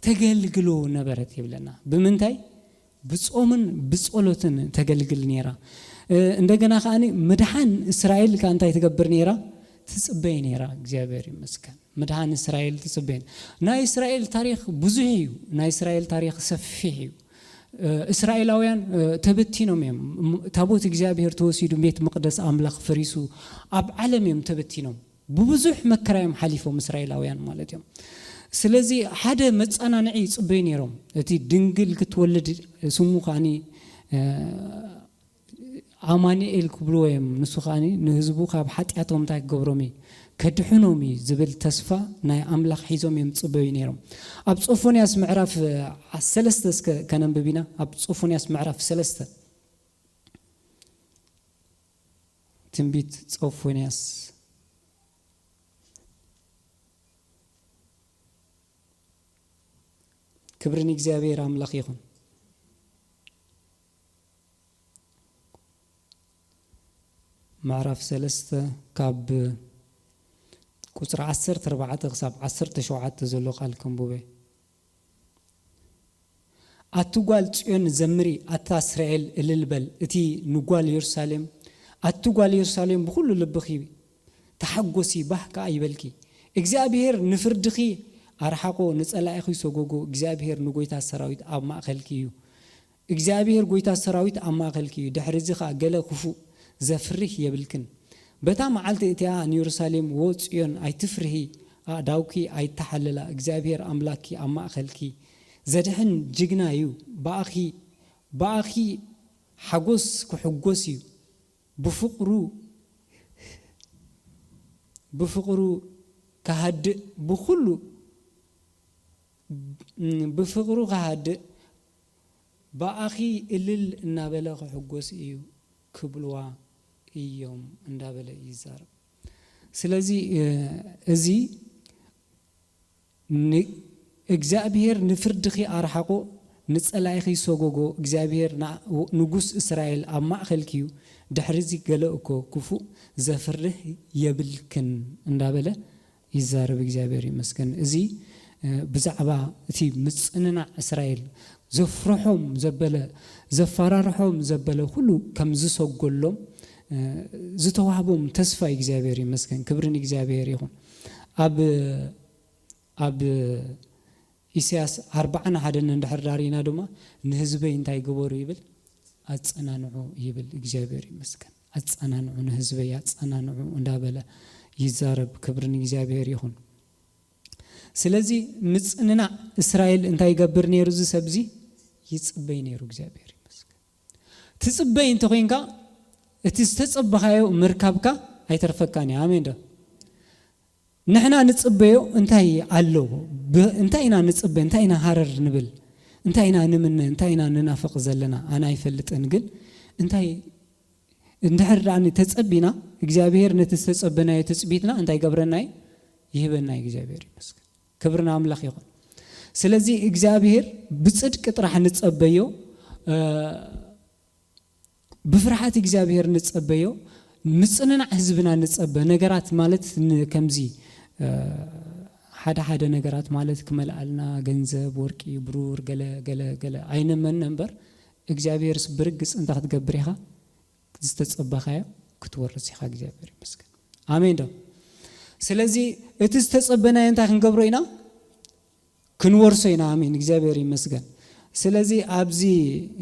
ተገልግሎ ነበረት ይብለና። ብምንታይ? ብጾምን ብጸሎትን ተገልግል ነይራ። እንደገና ከኣ ምድሓን እስራኤል ከ እንታይ ትገብር ነይራ? ትጽበይ ነይራ። እግዚኣብሔር ይመስገን። ምድሓን እስራኤል ትጽበይ። ናይ እስራኤል ታሪኽ ብዙሕ እዩ። ናይ እስራኤል ታሪኽ ሰፊሕ እዩ። እስራኤላውያን ተበቲኖም እዮም። ታቦት እግዚኣብሔር ተወሲዱ፣ ቤት መቕደስ ኣምላኽ ፈሪሱ፣ ኣብ ዓለም እዮም ተበቲኖም። ብብዙሕ መከራ እዮም ሓሊፎም እስራኤላውያን ማለት እዮም። ስለዚ ሓደ መጸናንዒ ይጽበዩ ነይሮም። እቲ ድንግል ክትወልድ፣ ስሙ ከኣኒ ኣማኑኤል ክብልዎ እዮም። ንሱ ከኣኒ ንህዝቡ ካብ ሓጢኣቶም እንታይ ክገብሮም እዩ? ከድሕኖም እዩ ዝብል ተስፋ ናይ ኣምላኽ ሒዞም እዮም ዝጽበዩ ነይሮም። ኣብ ጾፎንያስ ምዕራፍ ሰለስተ እስከ ከነንብብ ኢና። ኣብ ጾፎንያስ ምዕራፍ ሰለስተ ትንቢት ጾፎንያስ። ክብሪ ንእግዚኣብሔር ኣምላኽ ይኹን። ምዕራፍ ሰለስተ ካብ ቁጽሪ ዓሰርተ ኣርባዕተ ክሳብ ዓሰርተ ሸውዓተ ዘሎ ቃል ከንብበ። ኣቲ ጓል ጽዮን ዘምሪ፣ ኣታ እስራኤል እልል በል። እቲ ንጓል የሩሳሌም፣ ኣቲ ጓል የሩሳሌም ብኹሉ ልብኺ ተሓጎሲ፣ ባህ ከኣ ይበልኪ። እግዚኣብሔር ንፍርድኺ ኣርሓቆ፣ ንጸላኢኺ ሰጎጎ። እግዚኣብሔር ንጎይታ ሰራዊት ኣብ ማእከልኪ እዩ። እግዚኣብሔር ጎይታ ሰራዊት ኣብ ማእከልኪ እዩ። ድሕሪ እዚ ኸኣ ገለ ክፉእ ዘፍርህ የብልክን። በታ መዓልቲ እቲኣ ንየሩሳሌም፣ ወ ጽዮን፣ ኣይትፍርሂ፣ ኣእዳውኪ ኣይተሓለላ፣ እግዚኣብሔር ኣምላክኪ ኣብ ማእከልኪ ዘድሕን ጅግና እዩ። ብኣኺ፣ ብኣኺ ሓጎስ ክሕጎስ እዩ። ብፍቕሩ፣ ብፍቕሩ ክሃድእ፣ ብኹሉ፣ ብፍቕሩ ክሃድእ፣ ብኣኺ እልል እናበለ ክሕጎስ እዩ ክብልዋ እዮም እንዳበለ ይዛረብ። ስለዚ፣ እ፣ እዚ ን-፣ እግዚኣብሔር ንፍርድኺ ኣርሓቆ፣ ንጸላኢኺ ሰጎጎ። እግዚኣብሔር ና-፣ ንጉስ እስራኤል ኣብ ማእከልኪ እዩ። ድሕሪዚ ገለ እኮ ክፉእ ዘፍርህ የብልክን እንዳበለ ይዛረብ። እግዚኣብሔር ይመስገን። እዚ፣ እ፣ ብዛዕባ እቲ ምጽንናዕ እስራኤል ዘፍርሖም ዘበለ፣ ዘፈራርሖም ዘበለ ኩሉ ከም ዝሰጎሎም፣ እ፣ ዝተዋህቦም ተስፋ እዩ። እግዚኣብሔር ይመስገን። ክብሪ ንእግዚኣብሔር ይኹን። ኣብ፣ ኣብ ኢሳያስ ኣርባዓን ሓደን እንድሕር ዳሪና ድማ ንህዝበይ እንታይ ግበሩ ይብል? ኣጸናንዑ ይብል። እግዚኣብሔር ይመስገን። ኣጸናንዑ፣ ንህዝበይ ኣጸናንዑ እንዳበለ ይዛረብ። ክብሪ ንእግዚኣብሔር ይኹን። ስለዚ ምጽንናዕ እስራኤል እንታይ ይገብር ነይሩ? እዚ ሰብዚ ይጽበይ ነይሩ። እግዚኣብሔር ይመስገን። ትጽበይ እንተኾይንካ እቲ ዝተጸበኻዮ ምርካብካ ኣይተርፈካን እዩ። ኣሜን ዶ? ንሕና ንጽበዮ እንታይ ኣሎ? ብ-፣ እንታይ ኢና ንጽበ? እንታይ ኢና ሃረር ንብል? እንታይ ኢና ንምነ? እንታይ ኢና ንናፍቕ ዘለና? ኣነ ኣይፈልጥን፣ ግን እንታይ እንድሕር ደኣ ተጸቢና፣ እግዚኣብሔር ነቲ ዝተጸበናዮ ትጽቢትና እንታይ ይገብረና እዩ? ይህበና እዩ። እግዚኣብሔር ይመስገን። ክብሪ ንኣምላኽ ይኹን። ስለዚ እግዚኣብሔር ብጽድቂ ጥራሕ ንጸበዮ፣ እ፣ ብፍርሃት እግዚኣብሔር ንጸበዮ፣ ምጽንናዕ ህዝብና ንጸበ። ነገራት ማለት ን-፣ ከምዚ፣ እ፣ ሓደ ሓደ ነገራት ማለት ክመልኣልና ገንዘብ፣ ወርቂ፣ ብሩር፣ ገለ፣ ገለ፣ ገለ ኣይንመነ እምበር፣ እግዚኣብሔርስ ብርግጽ እንታይ ክትገብር ኢኻ? ዝተጸበኻዮ ክትወርስ ኢኻ። እግዚኣብሔር ይመስገን። ኣሜን ዶ? ስለዚ እቲ ዝተጸበናዮ እንታይ ክንገብሮ ኢና? ክንወርሶ ኢና። ኣሜን። እግዚኣብሔር ይመስገን። ስለዚ ኣብዚ፣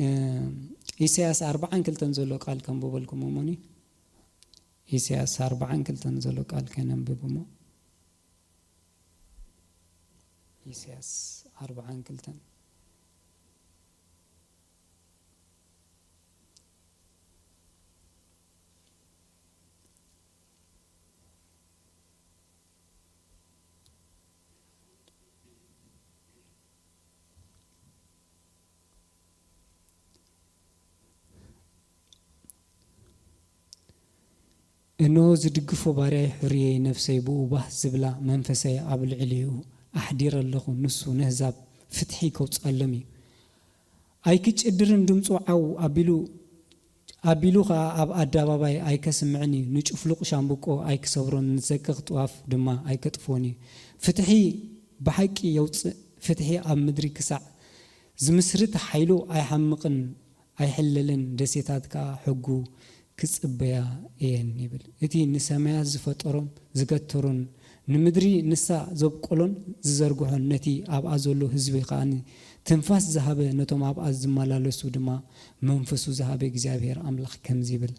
እ፣ ኢሳያስ ኣርባዓን ክልተን ዘሎ ቃል ከንብበልኩም እሞኒ። ኢሳያስ ኣርባዓን ክልተን ዘሎ ቃል ከነንብብ እሞ። ኢሳያስ ኣርባዓን ክልተን። እንሆ ዝድግፎ ባርያይ፣ ሕሩየይ፣ ነፍሰይ ብኡ ባህ ዝብላ፣ መንፈሰይ ኣብ ልዕሊኡ ኣሕዲረ ኣለኹ። ንሱ ነህዛብ ፍትሒ ከውጽኣሎም እዩ። ኣይክጭድርን ድምጹ ዓው ኣቢሉ፣ ኣቢሉ ኸኣ ኣብ ኣደባባይ ኣይከስምዕን እዩ። ንጭፍሉቕ ሻምብቆ ኣይክሰብሮን፣ ንዘቅቕ ጥዋፍ ድማ ኣይከጥፍኦን እዩ። ፍትሒ ብሓቂ የውጽእ፣ ፍትሒ ኣብ ምድሪ ክሳዕ ዝምስርት ሓይሉ ኣይሓምቕን ኣይሕለልን፣ ደሴታት ከኣ ሕጉ ክጽበያ እየን ይብል። እቲ ንሰማያት ዝፈጠሮም ዝገተሮን ንምድሪ ንሳ ዘብቆሎን ዝዘርግሖን፣ ነቲ ኣብኣ ዘሎ ህዝቢ ከኣ ትንፋስ ዝሃበ፣ ነቶም ኣብኣ ዝመላለሱ ድማ መንፈሱ ዝሃበ እግዚኣብሔር ኣምላኽ ከምዚ ይብል፣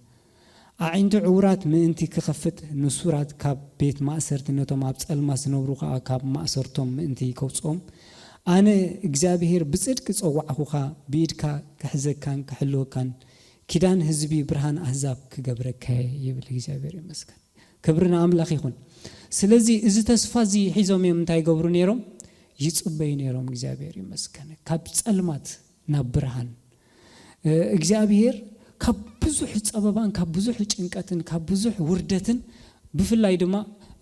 ኣዒንቲ ዕዉራት ምእንቲ ክኸፍት፣ ንሱራት ካብ ቤት ማእሰርቲ፣ ነቶም ኣብ ጸልማት ዝነብሩ ከኣ ካብ ማእሰርቶም ምእንቲ ከውጽኦም፣ ኣነ እግዚኣብሔር ብጽድቂ ጸዋዕኹኻ፣ ብኢድካ ክሕዘካን ክሕልወካን፣ ኪዳን ህዝቢ ብርሃን ኣህዛብ ክገብረካ እየ ይብል። እግዚኣብሔር ይመስገን። ክብሪ ንኣምላኽ ይኹን። ስለዚ እዚ ተስፋ እዚ ሒዞም እዮም እንታይ ይገብሩ ነይሮም? ይጽበዩ ነይሮም። እግዚኣብሔር ይመስገን። ካብ ጸልማት ናብ ብርሃን። እ፣ እግዚኣብሔር ካብ ብዙሕ ጸበባን ካብ ብዙሕ ጭንቀትን ካብ ብዙሕ ውርደትን ብፍላይ ድማ፣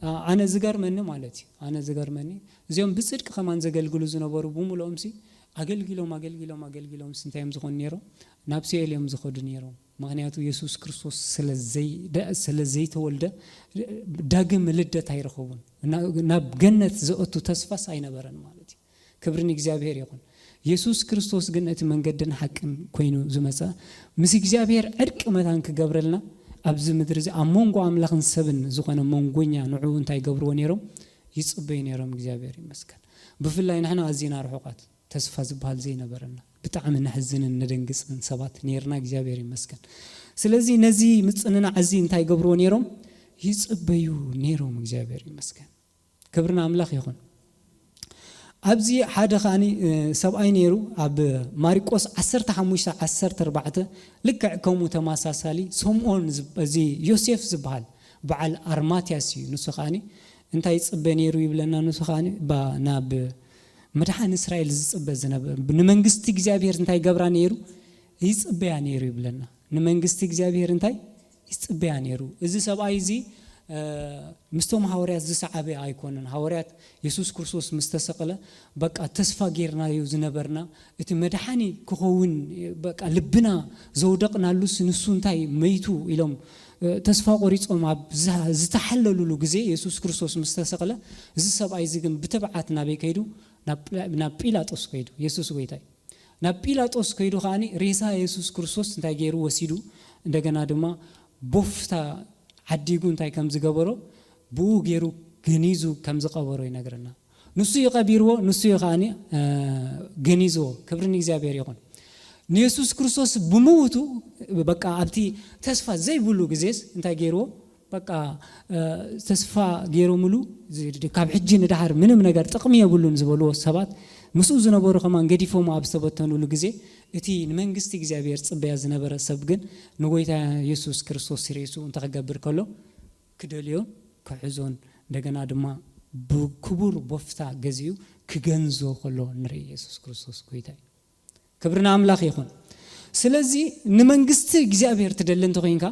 ኣ-፣ ኣነ ዝገርመኒ ማለት እዩ። ኣነ ዝገርመኒ እዚኦም ብጽድቂ ከማን ዘገልግሉ ዝነበሩ ብምልኦምሲ ኣገልጊሎም፣ ኣገልጊሎም፣ ኣገልጊሎምሲ እንታይ እዮም ዝኾኑ ነይሮም? ናብ ሲኦል እዮም ዝኸዱ ነይሮም። ምኽንያቱ የሱስ ክርስቶስ ስለ ዘይ-፣ ደ-፣ ስለ ዘይተወልደ ዳግም ልደት ኣይረኸቡን። ና-፣ ናብ ገነት ዘእቱ ተስፋስ ኣይነበረን ማለት እዩ። ክብሪ ንእግዚኣብሔር ይኹን። የሱስ ክርስቶስ ግን እቲ መንገድን ሓቅን ኮይኑ ዝመጸ፣ ምስ እግዚኣብሔር ዕርቂ መታን ክገብረልና፣ ኣብዚ ምድሪ እዚ ኣብ መንጎ ኣምላኽን ሰብን ዝኾነ መንጎኛ ንዕኡ እንታይ ይገብርዎ ነይሮም? ይጽበዩ ነይሮም። እግዚኣብሔር ይመስገን። ብፍላይ ንሕና ኣዚና ርሑቓት፣ ተስፋ ዝበሃል ዘይነበረና፣ ብጣዕሚ ነሕዝንን ነደንግጽን ሰባት ነይርና። እግዚኣብሔር ይመስገን። ስለዚ ነዚ ምጽንናዕ እዚ እንታይ ይገብርዎ ነይሮም? ይጽበዩ ነይሮም። እግዚኣብሔር ይመስገን። ክብሪ ንኣምላኽ ይኹን። ኣብዚ ሓደ ከኣኒ፣ እ፣ ሰብኣይ ነይሩ፣ ኣብ ማርቆስ ዓሰርተ ሓሙሽተ ዓሰርተ ኣርባዕተ፣ ልክዕ ከምኡ ተመሳሳሊ፣ ስምዖን ዝብ-፣ እዚ ዮሴፍ ዝበሃል በዓል ኣርማትያስ እዩ። ንሱ ከኣኒ እንታይ ይጽበ ነይሩ ይብለና? ንሱ ከኣኒ ባ-፣ ናብ መድሓን እስራኤል ዝጽበ ዝነበረ፣ ንመንግስቲ እግዚኣብሔር እንታይ ይገብራ ነይሩ? ይጽበያ ነይሩ ይብለና። ንመንግስቲ እግዚኣብሔር እንታይ ይጽበያ ነይሩ? እዚ ሰብኣይ እዚ፣ እ፣ ምስቶም ሃዋርያት ዝሰዓበ ኣይኮነን። ሃዋርያት የሱስ ክርስቶስ ምስ ተሰቕለ፣ በቃ ተስፋ ጌርናዮ ዝነበርና፣ እቲ መድሓኒ ክኸውን፣ በቃ ልብና ዘውደቕናሉስ ንሱ እንታይ መይቱ ኢሎም፣ እ፣ ተስፋ ቆሪጾም ኣብ ዝሃ-፣ ዝተሓለሉሉ ግዜ፣ የሱስ ክርስቶስ ምስ ተሰቕለ፣ እዚ ሰብኣይ እዚ ግን ብትብዓት ናበይ ከይዱ? ናብ ጲላ-፣ ናብ ጲላጦስ ከይዱ። የሱስ ጎይታ እዩ። ናብ ጲላጦስ ከይዱ ከኣኒ ሬሳ የሱስ ክርስቶስ እንታይ ገይሩ ወሲዱ፣ እንደገና ድማ ቦፍታ ዓዲጉ እንታይ ከም ዝገበሮ፣ ብኡ ገይሩ ገኒዙ ከም ዝቐበሮ ይነግረና። ንሱ እዩ ቀቢርዎ፣ ንሱ እዩ ከኣኒ፣ እ፣ ገኒዝዎ። ክብሪ ንእግዚኣብሔር ይኹን። ንየሱስ ክርስቶስ ብምውቱ በቃ ኣብቲ ተስፋ ዘይብሉ ግዜስ እንታይ ገይርዎ? በቃ ተስፋ ገይሮምሉ ካብ ሕጂ ንድሓር ምንም ነገር ጥቕሚ የብሉን ዝበልዎ ሰባት ምስኡ ዝነበሩ ከማን ገዲፎም ኣብ ዝተበተኑሉ ግዜ እቲ ንመንግስቲ እግዚኣብሔር ጽበያ ዝነበረ ሰብ ግን ንጎይታ የሱስ ክርስቶስ ርእሱ እንታይ ክገብር ከሎ ክደልዮን ክሕዞን እንደገና ድማ ብክቡር ቦፍታ ገዚኡ ክገንዞ ከሎ ንርኢ። የሱስ ክርስቶስ ጎይታ እዩ። ክብሪ ንኣምላኽ ይኹን። ስለዚ ንመንግስቲ እግዚኣብሔር ትደሊ እንተኾይንካ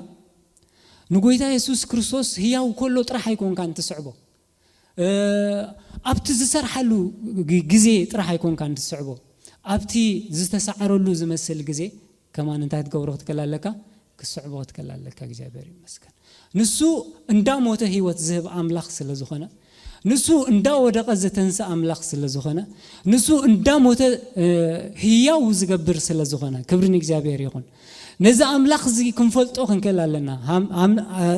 ንጎይታ የሱስ ክርስቶስ ህያው ከሎ ጥራሕ ኣይኮንካን ትስዕቦ። ኣብቲ ዝሰርሓሉ ግዜ ጥራሕ ኣይኮንካን ትስዕቦ። ኣብቲ ዝተሳዕረሉ ዝመስል ግዜ ከማን እንታይ ክትገብሮ ክትክእል ኣለካ? ክስዕቦ ክትክእል ኣለካ። እግዚኣብሔር ይመስገን። ንሱ እንዳሞተ ህይወት ዝህብ ኣምላኽ ስለ ዝኾነ፣ ንሱ እንዳወደቐ ዘተንስእ ኣምላኽ ስለ ዝኾነ፣ ንሱ እንዳሞተ ህያው ዝገብር ስለ ዝኾነ፣ ክብሪ ንእግዚኣብሔር ይኹን። ነዚ ኣምላኽ እዚ ክንፈልጦ ክንክእል ኣለና።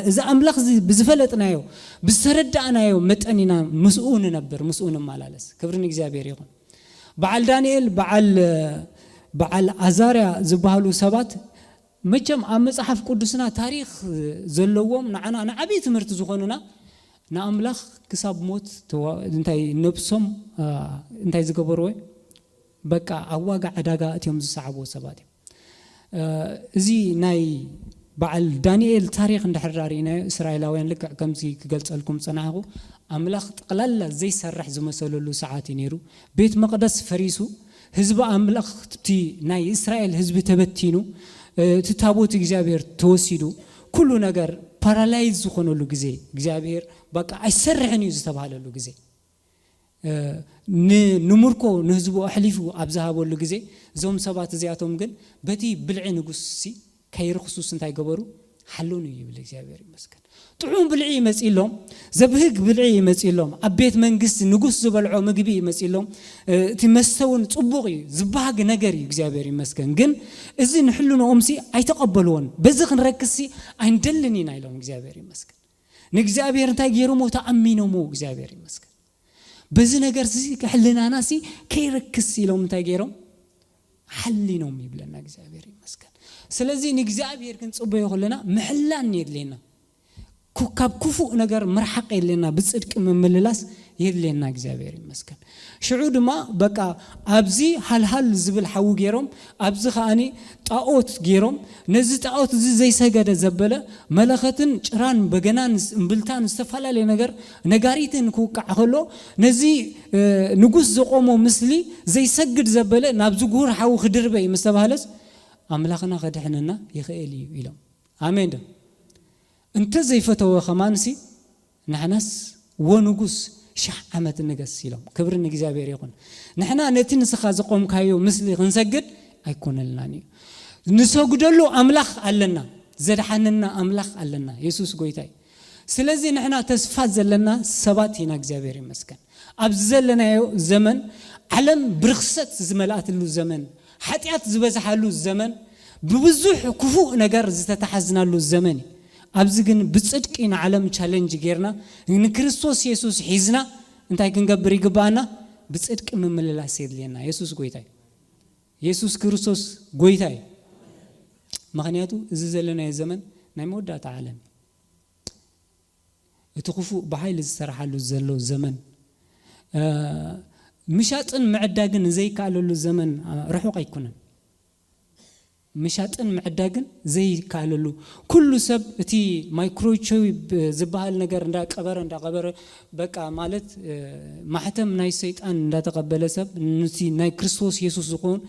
እዚ ኣምላኽ እዚ ብዝፈለጥናዮ ብዝተረዳእናዮ መጠን ኢና ምስኡ ንነብር፣ ምስኡ ንመላለስ። ክብሪ ንእግዚኣብሔር ይኹን። በዓል ዳንኤል፣ በዓል በዓል ኣዛርያ ዝበሃሉ ሰባት መቸም ኣብ መጽሓፍ ቅዱስና ታሪኽ ዘለዎም ንዓና ንዓብዪ ትምህርቲ ዝኾኑና ንኣምላኽ ክሳብ ሞት እንታይ ነብሶም እንታይ ዝገበርዎ በቃ ኣብ ዋጋ ዕዳጋ እትዮም ዝሰዓብዎ ሰባት እዮም። እዚ ናይ በዓል ዳንኤል ታሪኽ እንድሕር ዳርኢናዮ እስራኤላውያን ልክዕ ከምዚ ክገልጸልኩም ጸናሕኹ ኣምላኽ ጠቕላላ ዘይሰርሕ ዝመሰለሉ ሰዓት እዩ ነይሩ። ቤት መቕደስ ፈሪሱ ህዝቢ ኣምላኽ እቲ ናይ እስራኤል ህዝቢ ተበቲኑ እቲ ታቦት እግዚኣብሔር ተወሲዱ ኩሉ ነገር ፓራላይዝ ዝኾነሉ ግዜ እግዚኣብሔር በቃ ኣይሰርሕን እዩ ዝተባሃለሉ ግዜ ንምርኮ ንህዝቡ ኣሕሊፉ ኣብ ዝሃበሉ ግዜ እዞም ሰባት እዚኣቶም ግን በቲ ብልዒ ንጉስ ሲ ከይርክሱስ እንታይ ገበሩ ሓሉን እዩ ይብል እግዚኣብሔር ይመስገን። ጥዑም ብልዒ ይመፅሎም ዘብህግ ብልዒ ይመፅሎም ኣብ ቤት መንግስቲ ንጉስ ዝበልዖ ምግቢ ይመፅሎም። እቲ መስተ እውን ፅቡቕ እዩ ዝበሃግ ነገር እዩ እግዚኣብሔር ይመስገን። ግን እዚ ንሕልንኦም ሲ ኣይተቐበልዎን በዚ ክንረክስ ሲ ኣይንደልን ኢና ኢሎም እግዚኣብሔር ይመስገን። ንእግዚኣብሔር እንታይ ገይሮሞ ተኣሚኖሞ እግዚኣብሔር ይመስገን። በዚ ነገር ሲ ሕልናና ሲ ከይረክስ ኢሎም እንታይ ገይሮም ሓሊኖም ይብለና እግዚኣብሔር ይመስገን። ስለዚ ንእግዚኣብሔር ክንፅበዮ ከለና ምሕላን የድልየና። ካብ ክፉእ ነገር ምርሓቕ የድልየና ብፅድቂ ምምልላስ የድልየና እግዚኣብሔር ይመስገን። ሽዑ ድማ በቃ ኣብዚ ሃልሃል ዝብል ሓዊ ገይሮም ኣብዚ ከዓኒ ጣኦት ገይሮም ነዚ ጣኦት እዚ ዘይሰገደ ዘበለ መለኸትን ጭራን በገናን እምብልታን ዝተፈላለየ ነገር ነጋሪትን ክውቃዕ ከሎ ነዚ ንጉስ ዘቆሞ ምስሊ ዘይሰግድ ዘበለ ናብ ዝጉህር ሓዊ ክድርበ እዩ ምስ ተባህለስ ኣምላኽና ከድሕነና ይኽእል እዩ ኢሎም። ኣሜን ዶ? እንተ ዘይፈተወ ከማንሲ ንሕናስ ወንጉስ ሽሕ ዓመት ንገስ ኢሎም። ክብሪ ንእግዚኣብሔር ይኹን። ንሕና ነቲ ንስኻ ዘቆምካዮ ምስሊ ክንሰግድ ኣይኮነልናን እዩ። ንሰግደሉ ኣምላኽ ኣለና፣ ዘድሓነና ኣምላኽ ኣለና፣ የሱስ ጎይታ እዩ። ስለዚ ንሕና ተስፋ ዘለና ሰባት ኢና። እግዚኣብሔር ይመስገን። ኣብዚ ዘለናዮ ዘመን ዓለም ብርኽሰት ዝመልኣትሉ ዘመን፣ ሓጢኣት ዝበዝሓሉ ዘመን፣ ብብዙሕ ክፉእ ነገር ዝተተሓዝናሉ ዘመን እዩ። ኣብዚ ግን ብፅድቂ ንዓለም ቻለንጅ ጌርና ንክርስቶስ የሱስ ሒዝና እንታይ ክንገብር ይግባኣና? ብፅድቂ ምምልላስ የድልየና። የሱስ ጎይታ እዩ። የሱስ ክርስቶስ ጎይታ እዩ። ምክንያቱ እዚ ዘለናዮ ዘመን ናይ መወዳእታ ዓለም እዩ። እቲ ክፉእ ብሓይሊ ዝሰርሓሉ ዘሎ ዘመን፣ ምሻጥን ምዕዳግን ዘይከኣለሉ ዘመን ርሑቕ ኣይኮነን። ምሻጥን ምዕዳግን ዘይከኣለሉ፣ ኩሉ ሰብ እቲ ማይክሮቺፕ ዝበሃል ነገር እንዳቀበረ እንዳቀበረ፣ በቃ ማለት ማሕተም ናይ ሰይጣን እንዳተቐበለ ሰብ ንቲ ናይ ክርስቶስ የሱስ ዝኾን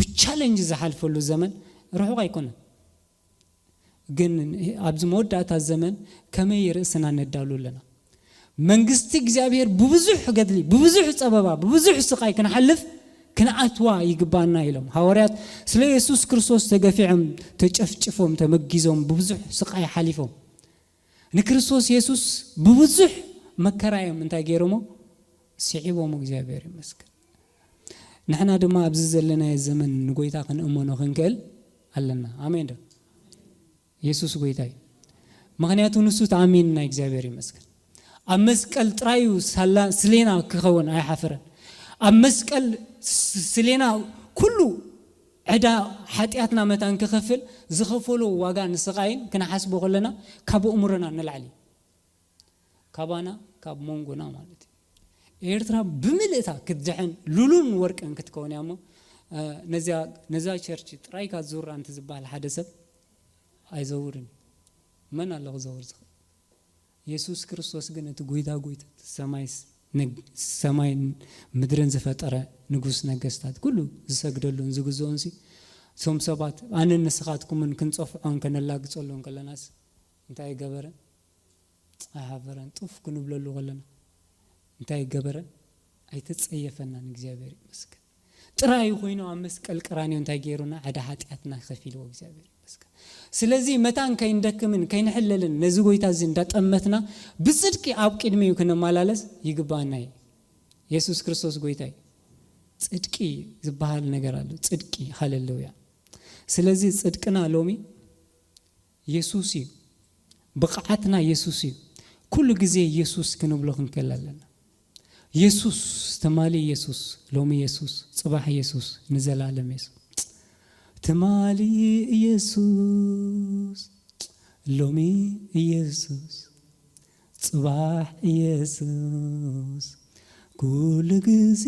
ብቻለንጅ ዝሓልፈሉ ዘመን ርሑቕ ኣይኮነን። ግን ኣብዚ መወዳእታ ዘመን ከመይ ርእስና ነዳሉ ኣለና? መንግስቲ እግዚኣብሔር ብብዙሕ ገድሊ፣ ብብዙሕ ጸበባ፣ ብብዙሕ ስቓይ ክንሓልፍ ክንኣትዋ ይግባና ኢሎም ሃዋርያት። ስለ የሱስ ክርስቶስ ተገፊዖም፣ ተጨፍጭፎም፣ ተመጊዞም፣ ብብዙሕ ስቓይ ሓሊፎም ንክርስቶስ የሱስ ብብዙሕ መከራ እዮም እንታይ ገይሮሞ? ስዒቦም። እግዚኣብሔር ይመስገን። ንሕና ድማ ኣብዚ ዘለናዮ ዘመን ንጎይታ ክንእመኖ ክንክእል ኣለና። ኣሜን ዶ? የሱስ ጎይታ እዩ። ምክንያቱ ንሱ ተኣሚንና እግዚኣብሔር ይመስገን። ኣብ መስቀል ጥራዩ ሳላ ስሌና ክኸውን ኣይሓፈረን። ኣብ መስቀል ስሌና ኩሉ ዕዳ ሓጢኣትና መታን ክኸፍል ዝኸፈሎ ዋጋ ንስቓይን ክንሓስቦ ከለና ካብ ኣእምሮና ንላዕሊ ካባና ካብ መንጎና ማለት እዩ። ኤርትራ ብምልእታ ክትድሕን ሉሉን ወርቅን ክትከውን እያ እሞ ነዛ ቸርች ጥራይካ ዙራ እንተ ዝበሃል ሓደ ሰብ ኣይዘውርን። መን ኣሎ ክዘውር ዝኽእል? የሱስ ክርስቶስ ግን እቲ ጎይታ ጎይታ ሰማይ ሰማይን ምድርን ዝፈጠረ ንጉስ ነገስታት ኩሉ ዝሰግደሉን ዝግዝኦን ሲ እቶም ሰባት ኣንን ንስኻትኩምን ክንጸፍዖን ከነላግጸሎን ከለናስ እንታይ ገበረ? ኣይሓፈረን። ጡፍ ክንብለሉ ከለና እንታይ ገበረ? ኣይተጸየፈናን። እግዚኣብሔር ይመስገን። ጥራይ ኮይኑ ኣብ መስቀል ቀራንዮ እንታይ ገይሩና? ዕዳ ሓጢኣትና ከፊልዎ። እግዚኣብሔር ይመስገን። ስለዚ መታን ከይንደክምን ከይንሕለልን ነዚ ጎይታ እዚ እንዳጠመትና ብጽድቂ ኣብ ቅድሚኡ ክንመላለስ ይግባና እዩ። የሱስ ክርስቶስ ጎይታ እዩ። ጽድቂ ዝበሃል ነገር ኣሎ። ጽድቂ። ሃሌሉያ። ስለዚ ጽድቅና ሎሚ የሱስ እዩ። ብቕዓትና የሱስ እዩ። ኩሉ ግዜ የሱስ ክንብሎ ክንክእል ኣለና። የሱስ፣ ትማሊ የሱስ፣ ሎሚ የሱስ፣ ጽባሕ የሱስ፣ ንዘላለም የሱስ። ትማሊ የሱስ፣ ሎሚ የሱስ፣ ጽባሕ የሱስ፣ ኩሉ ግዜ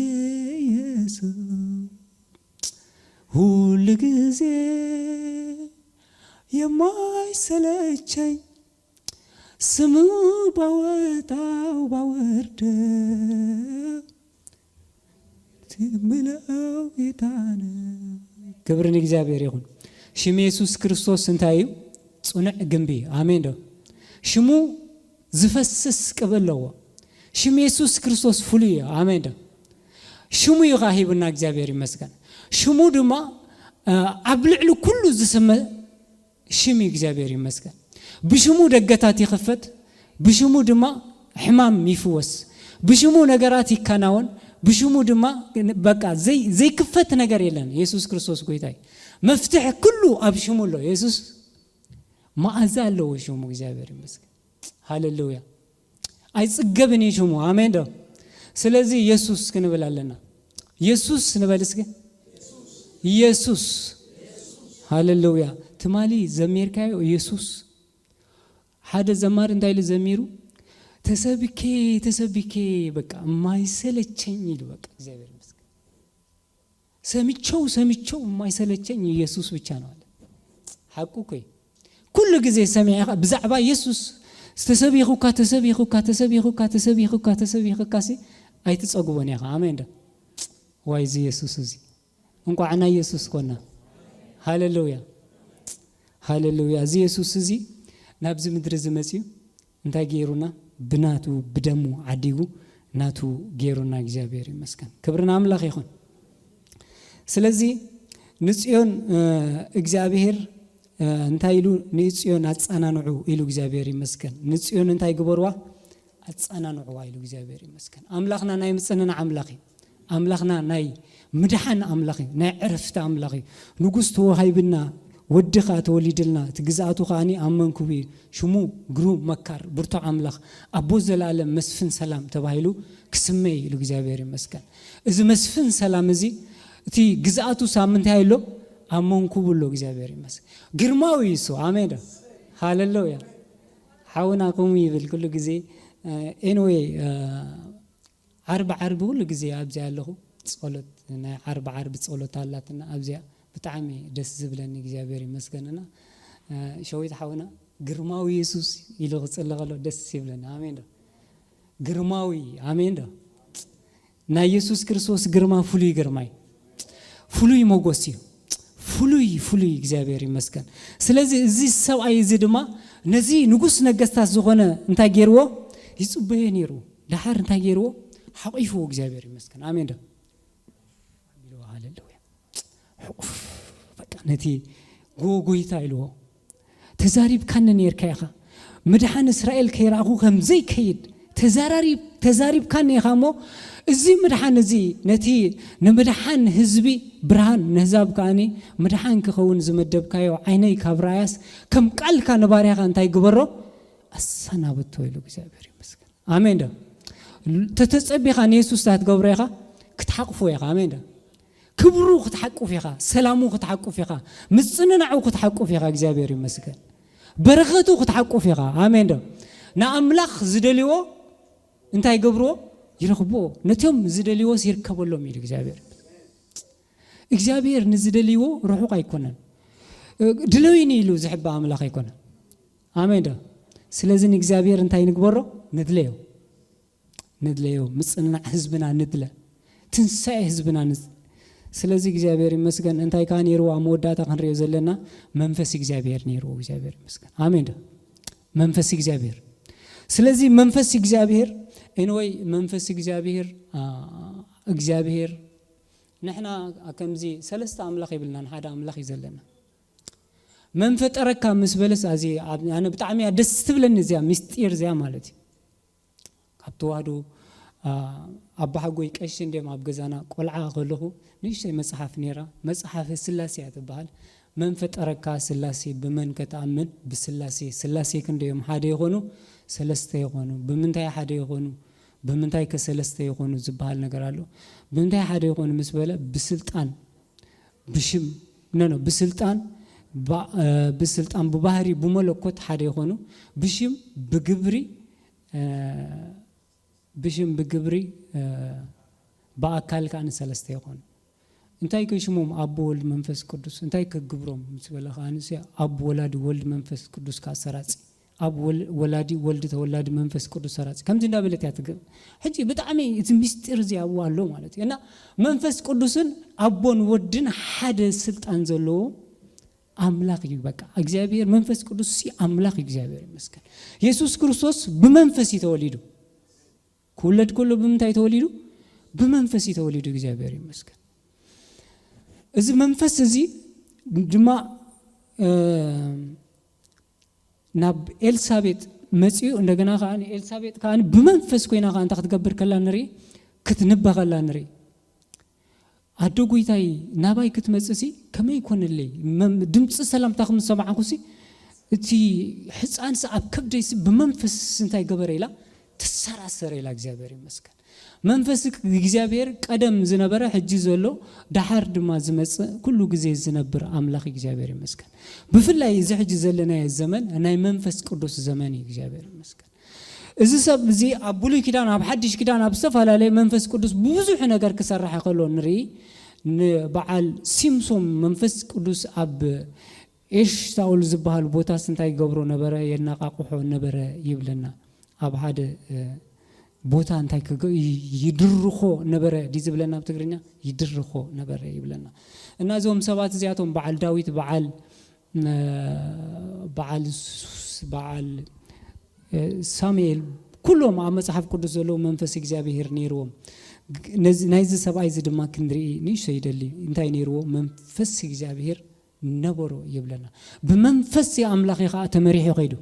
የሱስ፣ ሁሉ ግዜ የማይሰለቸኝ ስሙ ባወጣው ባወርደው ትምለው ጌታ ነው። ክብሪ ንእግዚኣብሔር ይኹን። ሽም የሱስ ክርስቶስ እንታይ እዩ? ጽኑዕ ግንቢ እዩ። ኣሜን ዶ? ሽሙ ዝፈስስ ቅብ ኣለዎ። ሽም የሱስ ክርስቶስ ፍሉይ እዩ። ኣሜን ዶ? ሽሙ እዩ ኸዓ ሂቡና፣ እግዚኣብሔር ይመስገን። ሽሙ ድማ ኣብ ልዕሊ ኩሉ ዝስመ ሽም እዩ። እግዚኣብሔር ይመስገን። ብሽሙ ደገታት ይኽፈት፣ ብሽሙ ድማ ሕማም ይፍወስ፣ ብሽሙ ነገራት ይከናወን፣ ብሽሙ ድማ በቃ ዘይክፈት ነገር የለን። የሱስ ክርስቶስ ጎይታ እዩ። መፍትሒ ኩሉ ኣብ ሽሙ ኣሎ። የሱስ መኣዛ ኣለዎ ሽሙ። እግዚኣብሔር ይመስገን። ሃሌሉያ። ኣይጽገብን እዩ ሽሙ። ኣሜን ዶ? ስለዚ የሱስ ክንብል ኣለና። የሱስ ንበል እስኪ። የሱስ። ሃሌሉያ። ትማሊ ዘሚርካዮ የሱስ። ሓደ ዘማሪ እንታይ ኢሉ ዘሚሩ? ተሰቢኬ ተሰቢኬ በቃ የማይሰለቸኝ ኢሉ በቃ። እግዚኣብሔር ይመስገን። ሰምቸው ሰምቸው የማይሰለቸኝ ኢየሱስ ብቻ ነው አለ። ሓቁ እኮ እዩ። ኩሉ ግዜ ሰሚዕኻ ብዛዕባ ኢየሱስ ተሰቢኹካ ተሰቢኹካ ተሰቢኹካ ተሰቢኹካ ተሰቢኹካ ሲ ኣይትጸግቦን ኢኻ። ኣሜን ዶ? ዋይ እዚ ኢየሱስ እዚ እንቋዕ ናይ ኢየሱስ ኮና። ሃሌሉያ ሃሌሉያ። እዚ ኢየሱስ እዚ ናብዚ ምድሪ እዚ መጺኡ እንታይ ገይሩና? ብናቱ ብደሙ ዓዲጉ ናቱ ገይሩና። እግዚኣብሔር ይመስገን። ክብሪ ንኣምላኽ ይኹን። ስለዚ ንጽዮን እግዚኣብሔር እንታይ ኢሉ ንጽዮን ኣጸናንዑ ኢሉ እግዚኣብሔር ይመስገን። ንጽዮን እንታይ ግበርዋ? ኣጸናንዕዋ ኢሉ እግዚኣብሔር ይመስገን። ኣምላኽና ናይ ምጽንናዕ ኣምላኽ እዩ። ኣምላኽና ናይ ምድሓን ኣምላኽ እዩ። ናይ ዕረፍቲ ኣምላኽ እዩ። ንጉስ ተዋሂብና፣ ወዲ ኸኣ ተወሊድልና፣ እቲ ግዝኣቱ ኸኣ ኣብ መንኩቡ እዩ። ሽሙ ግሩም መካር፣ ብርቱዕ ኣምላኽ፣ ኣቦ ዘለኣለም፣ መስፍን ሰላም ተባሂሉ ክስመ እዩ ኢሉ እግዚኣብሔር ይመስገን። እዚ መስፍን ሰላም እዚ እቲ ግዝኣቱ ሳብ ምንታይ ኣሎ? ኣብ መንኩቡ ኣሎ። እግዚኣብሔር ይመስገን። ግርማዊ እዩ እሱ። ኣሜን ዶ? ሃሌሉያ። ሓውና ከምኡ ይብል ኩሉ ግዜ። ኤንወይ ዓርቢ ዓርቢ ኩሉ ግዜ ኣብዚኣ ኣለኹ። ጸሎት ናይ ዓርቢ ዓርቢ ጸሎት ኣላትና ኣብዚኣ። ብጣዕሚ ደስ ዝብለኒ እግዚኣብሔር ይመስገንና። ሸዊት ሓውና ግርማዊ የሱስ ኢሉ ክጽሊ ከሎ ደስ ይብለኒ። ኣሜን ዶ? ግርማዊ። ኣሜን ዶ? ናይ የሱስ ክርስቶስ ግርማ ፍሉይ ግርማ እዩ። ፍሉይ ሞጎስ እዩ። ፍሉይ ፍሉይ እግዚኣብሔር ይመስገን። ስለዚ እዚ ሰብኣይ እዚ ድማ ነዚ ንጉስ ነገስታት ዝኾነ እንታይ ገይርዎ? ይጽበዮ ነይሩ። ደሓር እንታይ ገይርዎ? ሓቂፍዎ። እግዚኣብሔር ይመስገን። ኣሜን ዶ? ኣቢልዎ። ሃሌሉያ። ሕቁፍ በቃ ነቲ ጎ-፣ ጎይታ ኢልዎ። ተዛሪብካኒ ነርካ ኢኻ። ምድሓን እስራኤል ከይረኣኹ ከም ዘይከይድ ተዛራሪብ-፣ ተዛሪብካኒ ኢኻ እሞ እዚ ምድሓን እዚ ነቲ ንምድሓን ህዝቢ ብርሃን ንህዛብ ከኣኒ ምድሓን ክኸውን ዝመደብካዮ ዓይነይ ካብ ራእያስ ከም ቃልካ ንባርያኻ እንታይ ግበሮ ኣሰናብቶ ኢሉ እግዚኣብሔር ይመስገን። ኣሜን ዶ? ተተጸቢኻ ንየሱስ እንታይ ትገብሮ ኢኻ? ክትሓቕፎ ኢኻ። ኣሜን ዶ? ክብሩ ክትሓቁፍ ኢኻ፣ ሰላሙ ክትሓቁፍ ኢኻ፣ ምጽንናዑ ክትሓቁፍ ኢኻ። እግዚኣብሔር ይመስገን። በረኸቱ ክትሓቁፍ ኢኻ። ኣሜን ዶ? ንኣምላኽ ዝደልዎ እንታይ ገብርዎ? ይረኽብዎ። ነቶም ዝደልዎስ ይርከበሎም ኢሉ እግዚኣብሔር። እግዚኣብሔር ንዝደልዎ ርሑቕ ኣይኮነን። ድለዩኒ ኢሉ ዝሕባ ኣምላኽ ኣይኮነን። ኣሜን ዶ? ስለዚ ንእግዚኣብሔር እንታይ ንግበሮ? ንድለዮ። ንድለዮ። ምጽንናዕ ህዝብና ንድለ። ትንሳኤ ህዝብና ንድ-፣ ስለዚ እግዚኣብሔር ይመስገን። እንታይ ከኣ ነይርዎ? ኣብ መወዳእታ ክንሪኦ ዘለና መንፈስ እግዚኣብሔር ነይርዎ። እግዚኣብሔር ይመስገን። ኣሜን ዶ? መንፈስ እግዚኣብሔር። ስለዚ መንፈስ እግዚኣብሔር፣ ኤንወይ መንፈስ እግዚኣብሔር፣ ኣ፣ እግዚኣብሔር፣ ንሕና ከምዚ ሰለስተ ኣምላኽ የብልናን፣ ሓደ ኣምላኽ እዩ ዘለና። መን ፈጠረካ ምስ በለስ፣ ኣዚ ኣብ-፣ ኣነ ብጣዕሚ እያ ደስ ትብለኒ እዚኣ ምስጢር እዚኣ ማለት እዩ። ካብ ተዋህዶ፣ ኣ፣ ኣባሓጎይ ቀሺ እንድዮም ኣብ ገዛና ቆልዓ ከለኹ ንእሽተይ መጽሓፍ ነይራ፣ መጽሓፈ ስላሴ እያ ትበሃል። መን ፈጠረካ ስላሴ፣ ብመን ከተኣምን? ብስላሴ። ስላሴ ክንደዮም ሓደ ይኾኑ? ሰለስተ ይኾኑ። ብምንታይ ሓደ ይኾኑ? ብምንታይ ከ ሰለስተ ይኾኑ ዝበሃል ነገር ኣሎ። ብምንታይ ሓደ ይኾኑ ምስ በለ፣ ብስልጣን፣ ብሽም፣ ኖ፣ ኖ፣ ብስልጣን፣ ባ-፣ እ፣ ብስልጣን፣ ብባህሪ፣ ብመለኮት ሓደ ይኾኑ። ብሽም፣ ብግብሪ፣ እ፣ ብሽም፣ ብግብሪ፣ እ፣ ብኣካል ከኣ ንሰለስተ ይኾኑ። እንታይ ከ ሽሞም? ኣቦ፣ ወልድ፣ መንፈስ ቅዱስ። እንታይ ከ ግብሮም ምስ በለ ከኣ ንስ ኣቦ፣ ወላዲ፣ ወልድ፣ መንፈስ ቅዱስ ከኣ ሰራጺ። ኣብ ወል-፣ ወላዲ፣ ወልድ ተወላዲ፣ መንፈስ ቅዱስ ሰራጺ። ከምዚ እንዳበለት እያ ትግ-፣ ሕጂ ብጣዕሚ እቲ ምስጢር እዚ ኣብኡ ኣሎ ማለት እዩ። እና መንፈስ ቅዱስን ኣቦን ወድን ሓደ ስልጣን ዘለዎ ኣምላኽ እዩ። በቃ እግዚኣብሔር መንፈስ ቅዱስ ሲ ኣምላኽ እዩ። እግዚኣብሔር ይመስገን። የሱስ ክርስቶስ ብመንፈስ እዩ ተወሊዱ። ክውለድ ከሎ ብምንታይ ተወሊዱ? ብመንፈስ እዩ ተወሊዱ። እግዚኣብሔር ይመስገን። እዚ መንፈስ እዚ ድማ፣ እ፣ ናብ ኤልሳቤጥ መጺኡ፣ እንደገና ከኣ ኤልሳቤጥ ከኣ ብመንፈስ ኮይና ከኣ እንታይ ክትገብር ከላ ንርኢ? ክትንበ ከላ ንርኢ። ኣዶ ጎይታይ ናባይ ክትመጽእሲ ከመይ ይኮነለይ? መም-፣ ድምፂ ሰላምታ ምስ ሰማዕኩሲ እቲ ሕፃንሲ ኣብ ከብደይሲ ብመንፈስ እንታይ ገበረ ኢላ ትሰራሰረ ኢላ። እግዚኣብሔር ይመስገን። መንፈስ እግዚኣብሔር ቀደም ዝነበረ፣ ሕጂ ዘሎ፣ ደሓር ድማ ዝመጽእ፣ ኩሉ ግዜ ዝነብር ኣምላኽ እግዚኣብሔር ይመስገን። ብፍላይ እዚ ሕጂ ዘለናዮ ዘመን ናይ መንፈስ ቅዱስ ዘመን እዩ። እግዚኣብሔር ይመስገን። እዚ ሰብ እዚ ኣብ ብሉይ ኪዳን፣ ኣብ ሓድሽ ኪዳን፣ ኣብ ዝተፈላለየ መንፈስ ቅዱስ ብዙሕ ነገር ክሰርሕ ከሎ ንርኢ። ንበዓል ሲምሶም መንፈስ ቅዱስ ኣብ ኤሽታኦል ዝበሃል ቦታስ እንታይ ይገብሮ ነበረ? የነቃቅሖ ነበረ ይብለና። ኣብ ሓደ፣ እ፣ ቦታ እንታይ ክገ-፣ ይ-፣ ይድርኾ ነበረ ድዩ ዝብለና ኣብ ትግርኛ? ይድርኾ ነበረ ይብለና። እና እዞም ሰባት እዚኣቶም በዓል ዳዊት፣ በዓል፣ እ፣ በዓል ስ-፣ በዓል፣ እ፣ ሳሙኤል፣ ኩሎም ኣብ መጽሓፍ ቅዱስ ዘለዉ መንፈስ እግዚኣብሔር ነይርዎም። ግ-፣ ነዚ፣ ናይዚ ሰብኣይ እዚ ድማ ክንርኢ ንእሽቶ ይደሊ። እንታይ ነይርዎ? መንፈስ እግዚኣብሔር ነበሮ ይብለና። ብመንፈስ ኣምላኽ እዩ ኸዓ ተመሪሑ ከይዱ።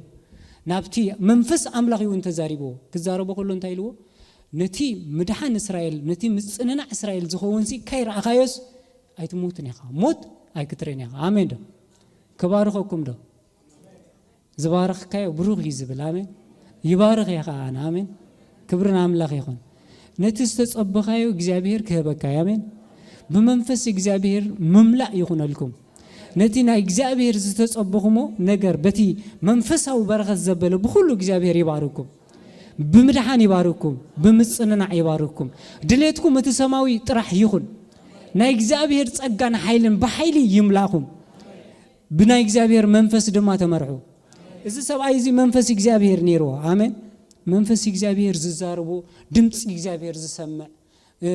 ናብቲ መንፈስ ኣምላኽ እዩ እውን ተዛሪብዎ። ክዛረቦ ከሎ እንታይ ኢልዎ? ነቲ ምድሓን እስራኤል፣ ነቲ ምጽንናዕ እስራኤል ዝኸውንሲ ከይረኣኻዮስ ኣይትሞትን ኢኻ። ሞት ኣይክትርእን ኢኻ። ኣሜን ዶ? ክባርኸኩም ዶ? ዝባረኽካዮ ብሩኽ እዩ ዝብል። ኣሜን። ይባርኽ እየ ኸዓ ኣነ። ኣሜን። ክብሪ ንኣምላኽ ይኹን። ነቲ ዝተጸበኻዮ እግዚኣብሔር ክህበካ እዩ። ኣሜን። ብመንፈስ እግዚኣብሔር ምምላእ ይኹነልኩም። ነቲ ናይ እግዚኣብሔር ዝተጸበኹሞ ነገር፣ በቲ መንፈሳዊ በረኸት ዘበለ ብኹሉ እግዚኣብሔር ይባርኩም። ብምድሓን ይባርኩም፣ ብምጽንናዕ ይባርኩም። ድሌትኩም እቲ ሰማዊ ጥራሕ ይኹን። ናይ እግዚኣብሔር ጸጋን ሓይልን ብሓይሊ ይምላእኹም። ብናይ እግዚኣብሔር መንፈስ ድማ ተመርሑ። እዚ ሰብኣይ እዚ መንፈስ እግዚኣብሔር ነይርዎ። ኣሜን። መንፈስ እግዚኣብሔር ዝዛረቦ፣ ድምፂ እግዚኣብሔር ዝሰምዕ፣ እ፣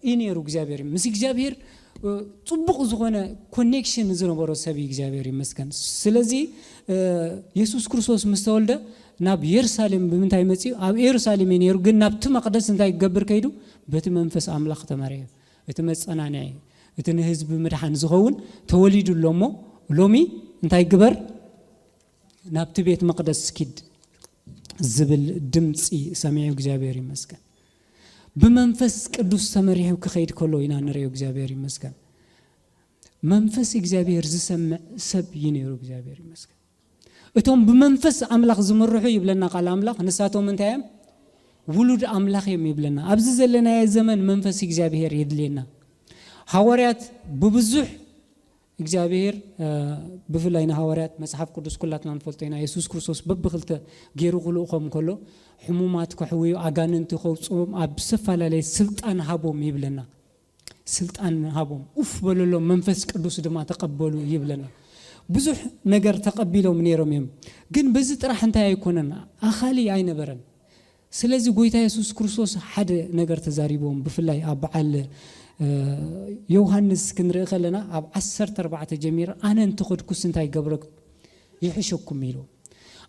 እዩ ነይሩ። እግዚኣብሔር ምስ እግዚኣብሔር፣ እ፣ ፅቡቕ ዝኾነ ኮኔክሽን ዝነበሮ ሰብ እዩ። እግዚኣብሔር ይመስገን። ስለዚ፣ እ፣ የሱስ ክርስቶስ ምስ ተወልደ ናብ የሩሳሌም ብምንታይ መፂኡ? ኣብ የሩሳሌም እዩ ነይሩ፣ ግን ናብቲ መቕደስ እንታይ ክገብር ከይዱ? በቲ መንፈስ ኣምላኽ ተመርሑ። እቲ መጸናንዒ፣ እቲ ንህዝቢ ምድሓን ዝኸውን ተወሊዱ ኣሎ እሞ፣ ሎሚ እንታይ ግበር? ናብቲ ቤት መቕደስ ኪድ ዝብል ድምፂ ሰሚዑ። እግዚኣብሔር ይመስገን። ብመንፈስ ቅዱስ ተመሪሑ ክኸይድ ከሎ ኢና ንርእዮ። እግዚኣብሔር ይመስገን። መንፈስ እግዚኣብሔር ዝሰምዕ ሰብ እዩ ነይሩ። እግዚኣብሔር ይመስገን። እቶም ብመንፈስ ኣምላኽ ዝምርሑ ይብለና ቃል ኣምላኽ፣ ንሳቶም እንታይ እዮም? ውሉድ ኣምላኽ እዮም ይብለና። ኣብዚ ዘለናዮ ዘመን መንፈስ እግዚኣብሔር የድልየና። ሃዋርያት ብብዙሕ እግዚኣብሔር ብፍላይ ንሃዋርያት መጽሓፍ ቅዱስ ኩላትና ንፈልጦ ኢና። የሱስ ክርስቶስ በብክልተ ገይሩ ክልእኾም ከሎ ሕሙማት ከሕውዩ፣ ኣጋንንቲ ከውፅኦም ኣብ ዝተፈላለየ ስልጣን ሃቦም ይብለና። ስልጣን ሃቦም፣ ኡፍ በለሎም፣ መንፈስ ቅዱስ ድማ ተቐበሉ ይብለና። ብዙሕ ነገር ተቐቢሎም ነይሮም እዮም። ግን በዚ ጥራሕ እንታይ ኣይኮነን፣ ኣኻሊ ኣይነበረን። ስለዚ ጎይታ የሱስ ክርስቶስ ሓደ ነገር ተዛሪቦም፣ ብፍላይ ኣብ በዓል ዮሃንስ ክንርኢ ከለና ኣብ ዓሰርተ ኣርባዕተ ጀሚሩ ኣነ እንተኸድኩስ እንታይ ገብረኩም ይሕሸኩም ኢሉ።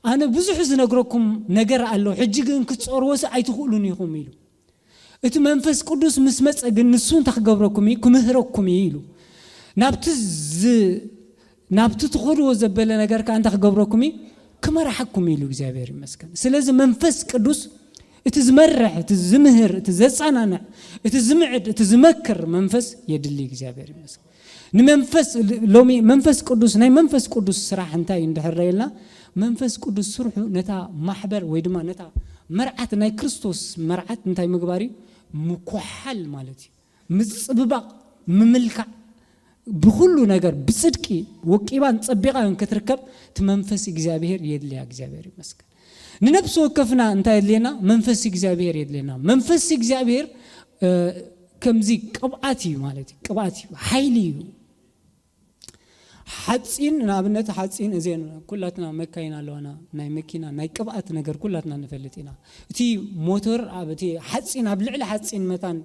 ኣነ ብዙሕ ዝነግረኩም ነገር ኣሎ፣ ሕጂ ግን ክትጸርዎስ ኣይትኽእሉን ኢኹም ኢሉ። እቲ መንፈስ ቅዱስ ምስ መጸ ግን ንሱ እንታይ ክገብረኩም እዩ? ክምህረኩም እዩ ኢሉ። ናብቲ ዝ ናብቲ ትኸድዎ ዘበለ ነገር ከኣ እንታይ ክገብረኩም እዩ? ክመርሓኩም እዩ ኢሉ እግዚኣብሔር ይመስገን። ስለዚ መንፈስ ቅዱስ እቲ ዝመርሕ፣ እቲ ዝምህር፣ እቲ ዘጸናንዕ፣ እቲ ዝምዕድ፣ እቲ ዝመክር መንፈስ የድሊ እግዚኣብሔር ይመስገን። ንመንፈስ ሎሚ መንፈስ ቅዱስ ናይ መንፈስ ቅዱስ ስራሕ እንታይ እንድሕር ኢልና መንፈስ ቅዱስ ስርሑ ነታ ማሕበር ወይ ድማ ነታ መርዓት ናይ ክርስቶስ መርዓት እንታይ ምግባር እዩ? ምኩሓል ማለት እዩ። ምጽብባቕ፣ ምምልካዕ፣ ብኹሉ ነገር ብጽድቂ ወቂባን ጸቢቓን ክትርከብ እቲ መንፈስ እግዚኣብሔር የድልያ። እግዚኣብሔር ይመስገን። ንነፍሲ ወከፍና እንታይ የድልየና? መንፈስ እግዚኣብሔር የድልየና። መንፈስ እግዚኣብሔር ከምዚ ቅብኣት እዩ ማለት እዩ። ቅብኣት እዩ፣ ሓይሊ እዩ። ሓፂን ንኣብነት ሓፂን እዜን ኩላትና መካይን ኣለዋና። ናይ መኪና ናይ ቅብኣት ነገር ኩላትና ንፈልጥ ኢና። እቲ ሞተር ኣብ እቲ ሓፂን ኣብ ልዕሊ ሓፂን መታን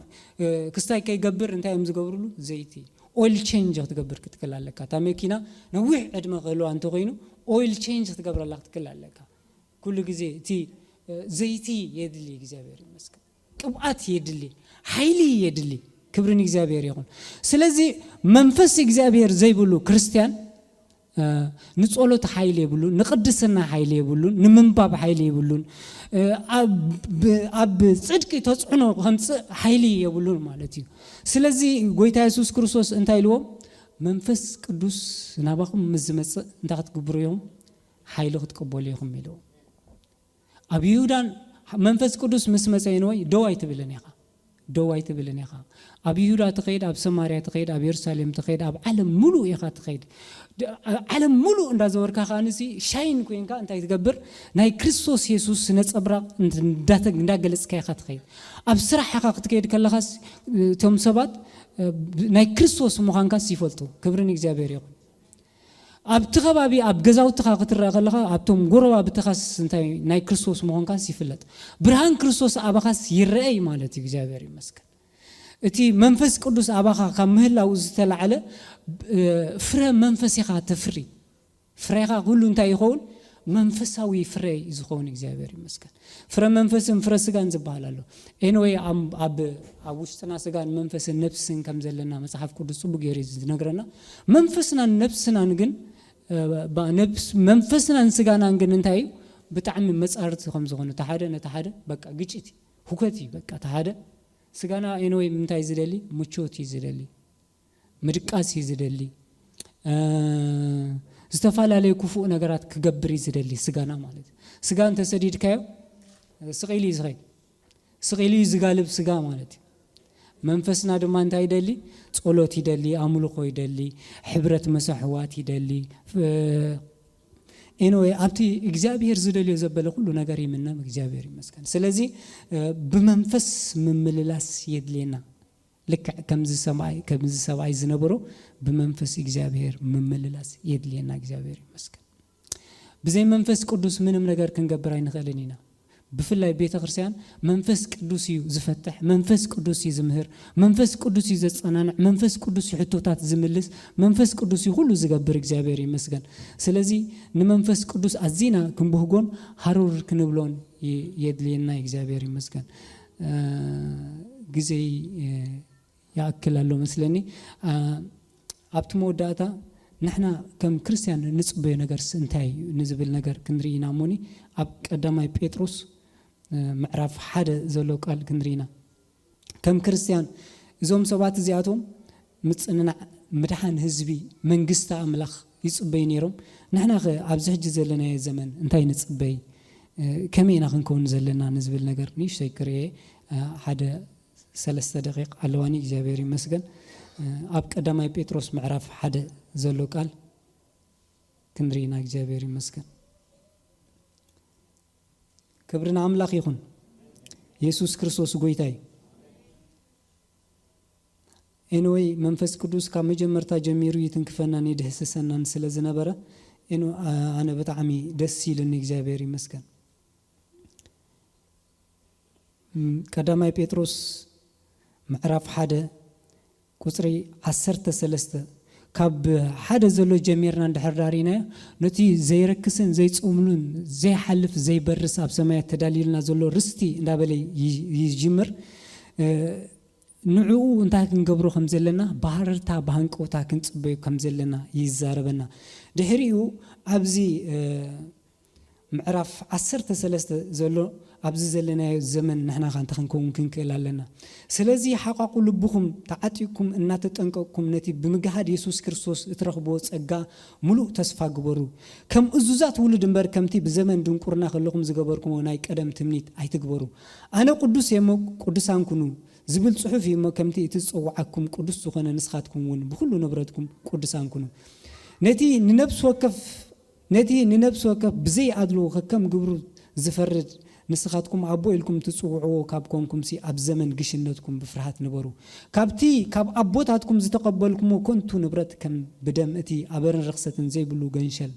ክስታይ ከይገብር እንታይ እዮም ዝገብርሉ? ዘይቲ ኦይል ቼንጅ ክትገብር ክትክል ኣለካ። እታ መኪና ነዊሕ ዕድመ ክህልዋ እንተኮይኑ ኦይል ቼንጅ ክትገብረላ ክትክል ኣለካ። ኩሉ ግዜ እቲ ዘይቲ የድሊ እግዚኣብሔር ይመስገን። ቅብኣት የድሊ፣ ሓይሊ የድሊ። ክብሪ ንእግዚኣብሔር ይኹን። ስለዚ መንፈስ እግዚኣብሔር ዘይብሉ ክርስትያን ንጸሎት ሓይሊ የብሉን፣ ንቅድስና ሓይሊ የብሉን፣ ንምንባብ ሓይሊ የብሉን። ኣብ ጽድቂ ተጽዕኖ ከምጽእ ሓይሊ የብሉን ማለት እዩ። ስለዚ ጎይታ የሱስ ክርስቶስ እንታይ ኢልዎም? መንፈስ ቅዱስ ናባኹም ምስ ዝመጽእ እንታይ ክትግብሩ ኢኹም? ሓይሊ ክትቀበሉ ኢኹም ኢልዎም። ኣብ ይሁዳን መንፈስ ቅዱስ ምስ መጸ ወይ ደው ኣይትብልን ኢኻ፣ ደው ኣይትብልን ኢኻ። ኣብ ይሁዳ ትኸይድ፣ ኣብ ሰማርያ ትኸይድ፣ ኣብ የሩሳሌም ትኸይድ፣ ኣብ ዓለም ሙሉእ ኢኻ ትኸይድ። ዓለም ሙሉእ እንዳዘወርካ ከኣ ንሲ ሻይን ኮይንካ እንታይ ትገብር? ናይ ክርስቶስ የሱስ ነጸብራቕ እንዳገለጽካ ኢኻ ትኸይድ። ኣብ ስራሕ ኢኻ ክትከይድ ከለኻስ እቶም ሰባት ናይ ክርስቶስ ምዃንካስ ይፈልጡ። ክብርን እግዚኣብሔር ይኹን። ኣብቲ ከባቢ ኣብ ገዛውትኻ ክትረአ ከለኻ ኣብቶም ጎረባብትኻስ እንታይ ናይ ክርስቶስ ምዃንካስ ይፍለጥ። ብርሃን ክርስቶስ ኣባኻስ ይረአይ ማለት እዩ። እግዚኣብሔር ይመስገን። እቲ መንፈስ ቅዱስ ኣባኻ ካብ ምህላው ዝተላዕለ ፍረ መንፈስ ኢኻ ተፍሪ። ፍሬኻ ኩሉ እንታይ ይኸውን? መንፈሳዊ ፍረ እዩ ዝኸውን። እግዚኣብሔር ይመስገን። ፍረ መንፈስን ፍረ ስጋን ዝበሃል ኣሎ። ኤንወይ ኣብ ውሽጥና ስጋን መንፈስን ነብስን ከም ዘለና መጽሓፍ ቅዱስ ጽቡቅ ገይሩ እዩ ዝነግረና። መንፈስናን ነብስናን ግን መንፈስናን ስጋናን ግን እንታይ እዩ? ብጣዕሚ መጻርርቲ ከም ዝኾኑ፣ እቲ ሓደ ነቲ ሓደ በቃ ግጭት እዩ፣ ሁከት እዩ። በቃ እቲ ሓደ ስጋና ኤንወይ እንታይ ዝደሊ? ምቾት እዩ ዝደሊ፣ ምድቃስ እዩ ዝደሊ፣ ዝተፈላለዩ ክፉእ ነገራት ክገብር እዩ ዝደሊ ስጋና ማለት እዩ። ስጋ እንተሰዲድካዮ ስቕ ኢሉ እዩ ዝኸይድ፣ ስቕ ኢሉ እዩ ዝጋልብ ስጋ ማለት እዩ። መንፈስና ድማ እንታይ ይደሊ? ጸሎት ይደሊ፣ ኣምልኾ ይደሊ፣ ሕብረት መሰሕዋት ይደሊ። ኤንወይ ኣብቲ እግዚኣብሔር ዝደልዮ ዘበለ ኩሉ ነገር ይምነም። እግዚኣብሔር ይመስገን። ስለዚ ብመንፈስ ምምልላስ የድልየና። ልክዕ ከምዚ ሰብኣይ ከምዚ ሰብኣይ ዝነበሮ ብመንፈስ እግዚኣብሔር ምምልላስ የድልየና። እግዚኣብሔር ይመስገን። ብዘይ መንፈስ ቅዱስ ምንም ነገር ክንገብር ኣይንኽእልን ኢና። ብፍላይ ቤተ ክርስቲያን መንፈስ ቅዱስ እዩ ዝፈትሕ፣ መንፈስ ቅዱስ እዩ ዝምህር፣ መንፈስ ቅዱስ እዩ ዘጸናንዕ፣ መንፈስ ቅዱስ እዩ ሕቶታት ዝምልስ፣ መንፈስ ቅዱስ እዩ ኩሉ ዝገብር። እግዚኣብሔር ይመስገን። ስለዚ ንመንፈስ ቅዱስ ኣዚና ክንብህጎን ሃሩር ክንብሎን የድልየና። እግዚኣብሔር ይመስገን። ግዜይ ይኣክል ኣሎ መስለኒ። ኣብቲ መወዳእታ ንሕና ከም ክርስትያን ንጽበዮ ነገርስ እንታይ እዩ ንዝብል ነገር ክንርኢ ኢና እሞኒ ኣብ ቀዳማይ ጴጥሮስ ምዕራፍ ሓደ ዘሎ ቃል ክንርኢ ኢና። ከም ክርስትያን እዞም ሰባት እዚኣቶም ምጽንናዕ፣ ምድሓን ህዝቢ፣ መንግስቲ ኣምላኽ ይጽበዩ ነይሮም። ንሕና ኸ ኣብዚ ሕጂ ዘለናዮ ዘመን እንታይ ንጽበይ? ከመይ ኢና ክንከውን ዘለና ንዝብል ነገር ንእሽተይ ክርኤ ሓደ ሰለስተ ደቂቕ ኣለዋኒ። እግዚኣብሔር ይመስገን። ኣብ ቀዳማይ ጴጥሮስ ምዕራፍ ሓደ ዘሎ ቃል ክንርኢ ኢና። እግዚኣብሔር ይመስገን። ክብሪ ንኣምላኽ ይኹን። የሱስ ክርስቶስ ጎይታ እዩ። ኤንወይ መንፈስ ቅዱስ ካብ መጀመርታ ጀሚሩ ይትንክፈናን ይድህስሰናን ስለ ዝነበረ ኤንወ-፣ ኣነ ብጣዕሚ ደስ ኢልኒ። እግዚኣብሔር ይመስገን። ም፣ ቀዳማይ ጴጥሮስ ምዕራፍ ሓደ ቁጽሪ ዓሰርተ ሰለስተ፣ ካብ ሓደ ዘሎ ጀሚርና እንድሕር ዳሪናዮ፣ ነቲ ዘይረክስን ዘይጾምሉን ዘይሓልፍ ዘይበርስ ኣብ ሰማያት ተዳልዩልና ዘሎ ርስቲ እንዳበለ ይ-፣ ይጅምር። እ፣ ንዕኡ እንታይ ክንገብሮ ከም ዘለና፣ ብሃረርታ ብሃንቀውታ ክንጽበዮ ከም ዘለና ይዛረበና። ድሕሪኡ ኣብዚ፣ እ፣ ምዕራፍ ዓሰርተ ሰለስተ ዘሎ ኣብዚ ዘለናዮ ዘመን ንሕና ኸ እንታይ ክንከውን ክንክእል ኣለና? ስለዚ ሓቋቑ ልብኹም ተዓጢቕኩም እናተጠንቀቕኩም ነቲ ብምግሃድ የሱስ ክርስቶስ እትረኽብዎ ጸጋ ምሉእ ተስፋ ግበሩ። ከም እዙዛት ውሉድ እምበር ከምቲ ብዘመን ድንቁርና ከለኹም ዝገበርኩምዎ ናይ ቀደም ትምኒት ኣይትግበሩ። ኣነ ቅዱስ እየ እሞ ቅዱሳን ኩኑ ዝብል ጽሑፍ እዩ እሞ ከምቲ እቲ ዝጸውዓኩም ቅዱስ ዝኾነ ንስኻትኩም እውን ብኹሉ ንብረትኩም ቅዱሳን ኩኑ። ነቲ ንነብሲ ወከፍ ነቲ ንነብሲ ወከፍ ብዘይ ኣድልዎ ከከም ግብሩ ዝፈርድ ንስኻትኩም ኣቦ ኢልኩም ትጽውዕዎ ካብ ኮንኩምሲ ኣብ ዘመን ግሽነትኩም ብፍርሃት ንበሩ። ካብቲ ካብ ኣቦታትኩም ዝተቐበልኩሞ ከንቱ ንብረት ከም ብደም እቲ ኣበርን ርኽሰትን ዘይብሉ ገንሸል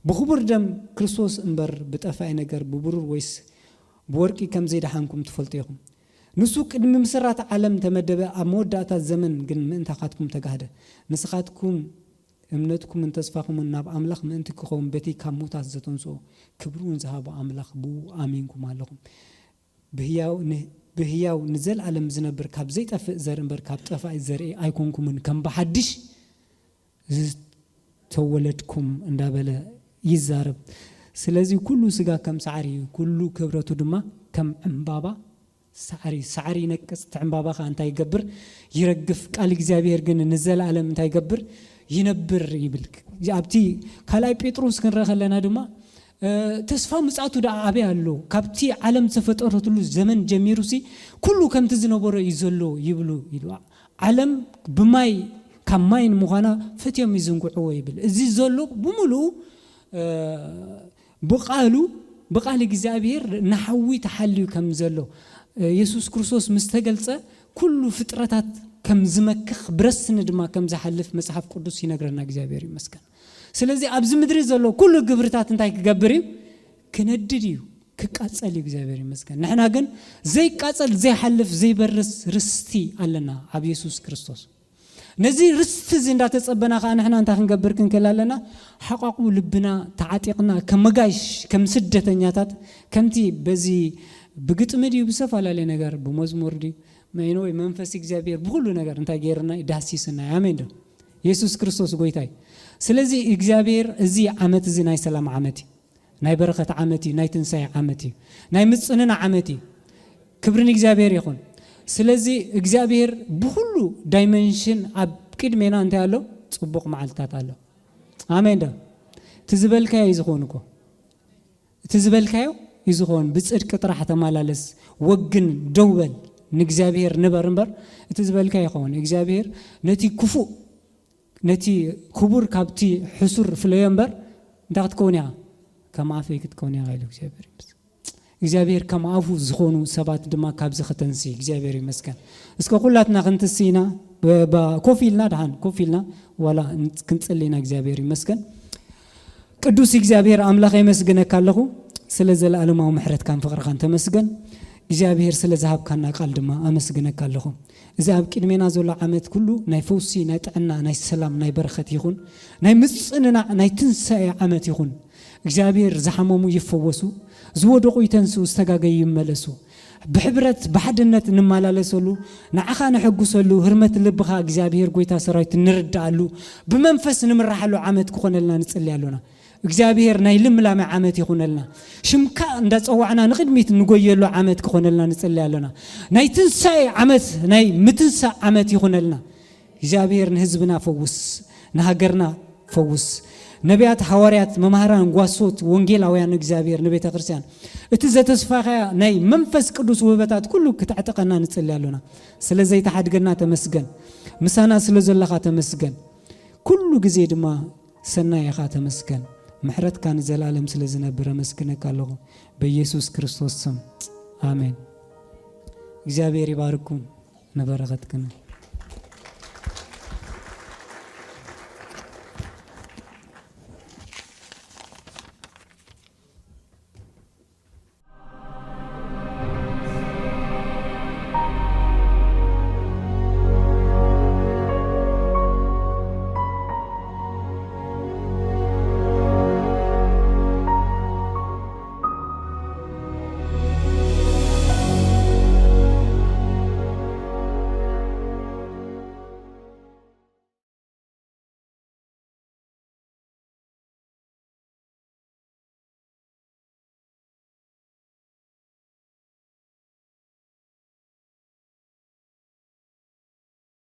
ብኽቡር ደም ክርስቶስ እምበር ብጠፋኢ ነገር ብብሩር ወይስ ብወርቂ ከም ዘይደሓንኩም ትፈልጡ ኢኹም። ንሱ ቅድሚ ምስራት ዓለም ተመደበ፣ ኣብ መወዳእታ ዘመን ግን ምእንታኻትኩም ተጋህደ። ንስኻትኩም እምነትኩምን ተስፋኹምን ናብ ኣምላኽ ምእንቲ ክኸውን በቲ ካብ ሙታት ዘተንስኦ ክብሪ እውን ዝሃቦ ኣምላኽ ብኡ ኣሚንኩም ኣለኹም። ብህያው ን-፣ ብህያው ንዘለኣለም ዝነብር ካብ ዘይጠፍእ ዘርኢ እምበር ካብ ጠፋኢ ዘርኢ ኣይኮንኩምን፣ ከም ብሓድሽ ዝተወለድኩም እንዳበለ ይዛረብ። ስለዚ ኩሉ ስጋ ከም ሳዕሪ እዩ፣ ኩሉ ክብረቱ ድማ ከም ዕምባባ ሳዕሪ፣ ሳዕሪ ይነቅጽ፣ እቲ ዕምባባ ኸኣ እንታይ ይገብር? ይረግፍ። ቃል እግዚኣብሔር ግን ንዘለኣለም እንታይ ይገብር? ይነብር ይብል። ኣብቲ ካልኣይ ጴጥሮስ ክንርኢ ከለና ድማ፣ እ፣ ተስፋ ምጽኣቱ ደኣ ኣበይ ኣሎ? ካብቲ ዓለም ዝተፈጠረትሉ ዘመን ጀሚሩሲ ኩሉ ከምቲ ዝነበሮ እዩ ዘሎ ይብሉ ኢሉ። ዓለም ብማይ፣ ካብ ማይ ንምዃና ፈትዮም ይዝንግዕዎ ይብል። እዚ ዘሎ ብምሉኡ፣ እ፣ ብቓሉ፣ ብቓል እግዚኣብሔር ንሓዊ ተሓልዩ ከም ዘሎ፣ እ፣ የሱስ ክርስቶስ ምስ ተገልጸ ኩሉ ፍጥረታት ከም ዝመክኽ ብረስኒ ድማ ከም ዝሓልፍ መጽሓፍ ቅዱስ ይነግረና። እግዚኣብሔር ይመስገን። ስለዚ ኣብዚ ምድሪ ዘሎ ኩሉ ግብርታት እንታይ ክገብር እዩ? ክነድድ እዩ፣ ክቃጸል እዩ። እግዚኣብሔር ይመስገን። ንሕና ግን ዘይቃጸል፣ ዘይሓልፍ፣ ዘይበርስ ርስቲ ኣለና ኣብ የሱስ ክርስቶስ። ነዚ ርስቲ እዚ እንዳተጸበና ከኣ ንሕና እንታይ ክንገብር ክንክእል ኣለና? ሓቋቑ ልብና ተዓጢቕና ከም መጋይሽ፣ ከም ስደተኛታት፣ ከምቲ በዚ ብግጥሚ ድዩ ብዝተፈላለየ ነገር፣ ብመዝሙር ድዩ፣ መይኖ ወይ መንፈስ እግዚኣብሔር ብኹሉ ነገር እንታይ ገይርና እዩ? ዳህሲስና እዩ። ኣሜን ዶ? የሱስ ክርስቶስ ጎይታ እዩ። ስለዚ እግዚኣብሔር እዚ ዓመት እዚ ናይ ሰላም ዓመት እዩ። ናይ በረኸት ዓመት እዩ። ናይ ትንሳኤ ዓመት እዩ። ናይ ምጽንና ዓመት እዩ። ክብሪ ንእግዚኣብሔር ይኹን። ስለዚ እግዚኣብሔር ብኹሉ ዳይመንሽን ኣብ ቅድሜና እንታይ ኣሎ? ጽቡቕ መዓልትታት ኣሎ። ኣሜን ዶ? እቲ ዝበልካዮ እዩ ዝኸውን እኮ። እቲ ዝበልካዮ እዩ ዝኸውን። ብጽድቂ ጥራሕ ተመላለስ፣ ወግን፣ ደው በል፣ ንእግዚኣብሔር ንበር እምበር እቲ ዝበልካዮ ይኸውን። እግዚኣብሔር ነቲ ክፉእ፣ ነቲ ክቡር ካብቲ ሕሱር ፍለዮ እምበር እንታይ ክትከውን ኢኻ? ከም ኣፈይ ክትከውን ኢኻ ኢሉ እግዚኣብሔር ይመስገን። እግዚኣብሔር ከም ኣፉ ዝኾኑ ሰባት ድማ ካብዚ ከተንሲ እግዚኣብሔር ይመስገን። እስከ ኩላትና ክንትሲ ኢና፣ ብ-፣ ብ-፣ ኮፍ ኢልና ደሓን፣ ኮፍ ኢልና ዋላ ክንጽሊ ኢና። እግዚኣብሔር ይመስገን። ቅዱስ እግዚኣብሔር ኣምላኽ የመስግነካ ኣለኹ፣ ስለ ዘለኣለማዊ ምሕረትካን ፍቕርኻን ተመስገን። እግዚኣብሔር ስለ ዝሃብካና ቃል ድማ ኣመስግነካ ኣለኹ። እዚ ኣብ ቅድሜና ዘሎ ዓመት ኩሉ ናይ ፈውሲ፣ ናይ ጥዕና፣ ናይ ሰላም፣ ናይ በረኸት ይኹን። ናይ ምጽንናዕ፣ ናይ ትንሳኤ ዓመት ይኹን። እግዚኣብሔር ዝሓመሙ ይፈወሱ፣ ዝወደቑ ይተንስኡ፣ ዝተጋገዩ ይመለሱ። ብሕብረት ብሓድነት ንመላለሰሉ፣ ንዓኻ ነሐጉሰሉ፣ ህርመት ልብኻ እግዚኣብሔር ጎይታ ሰራዊት ንርድኣሉ፣ ብመንፈስ ንምራሓሉ ዓመት ክኾነልና ንጽሊ ኣሎና። እግዚኣብሔር ናይ ልምላሜ ዓመት ይኹነልና። ሽምካ እንዳጸዋዕና ንቕድሚት ንጎየሉ ዓመት ክኾነልና ንጽሊ ኣሎና። ናይ ትንሳኤ ዓመት፣ ናይ ምትንሳእ ዓመት ይኹነልና። እግዚኣብሔር ንህዝብና ፈውስ፣ ንሃገርና ፈውስ። ነቢያት፣ ሓዋርያት፣ መማህራን፣ ጓሶት፣ ወንጌላውያን እግዚኣብሔር ንቤተ ክርስቲያን እቲ ዘተስፋኻያ ናይ መንፈስ ቅዱስ ውህበታት ኩሉ ክተዕጠቐና ንጽሊ ኣሎና። ስለ ዘይተሓድገና ተመስገን። ምሳና ስለ ዘለኻ ተመስገን። ኩሉ ግዜ ድማ ሰናይ ኢኻ፣ ተመስገን። ምሕረትካ ንዘለኣለም ስለ ዝነብር ኣመስግነካ ኣለኹ። ብኢየሱስ ክርስቶስ ስም፣ ኣሜን። እግዚኣብሔር ይባርኩም። ንበረኸትክን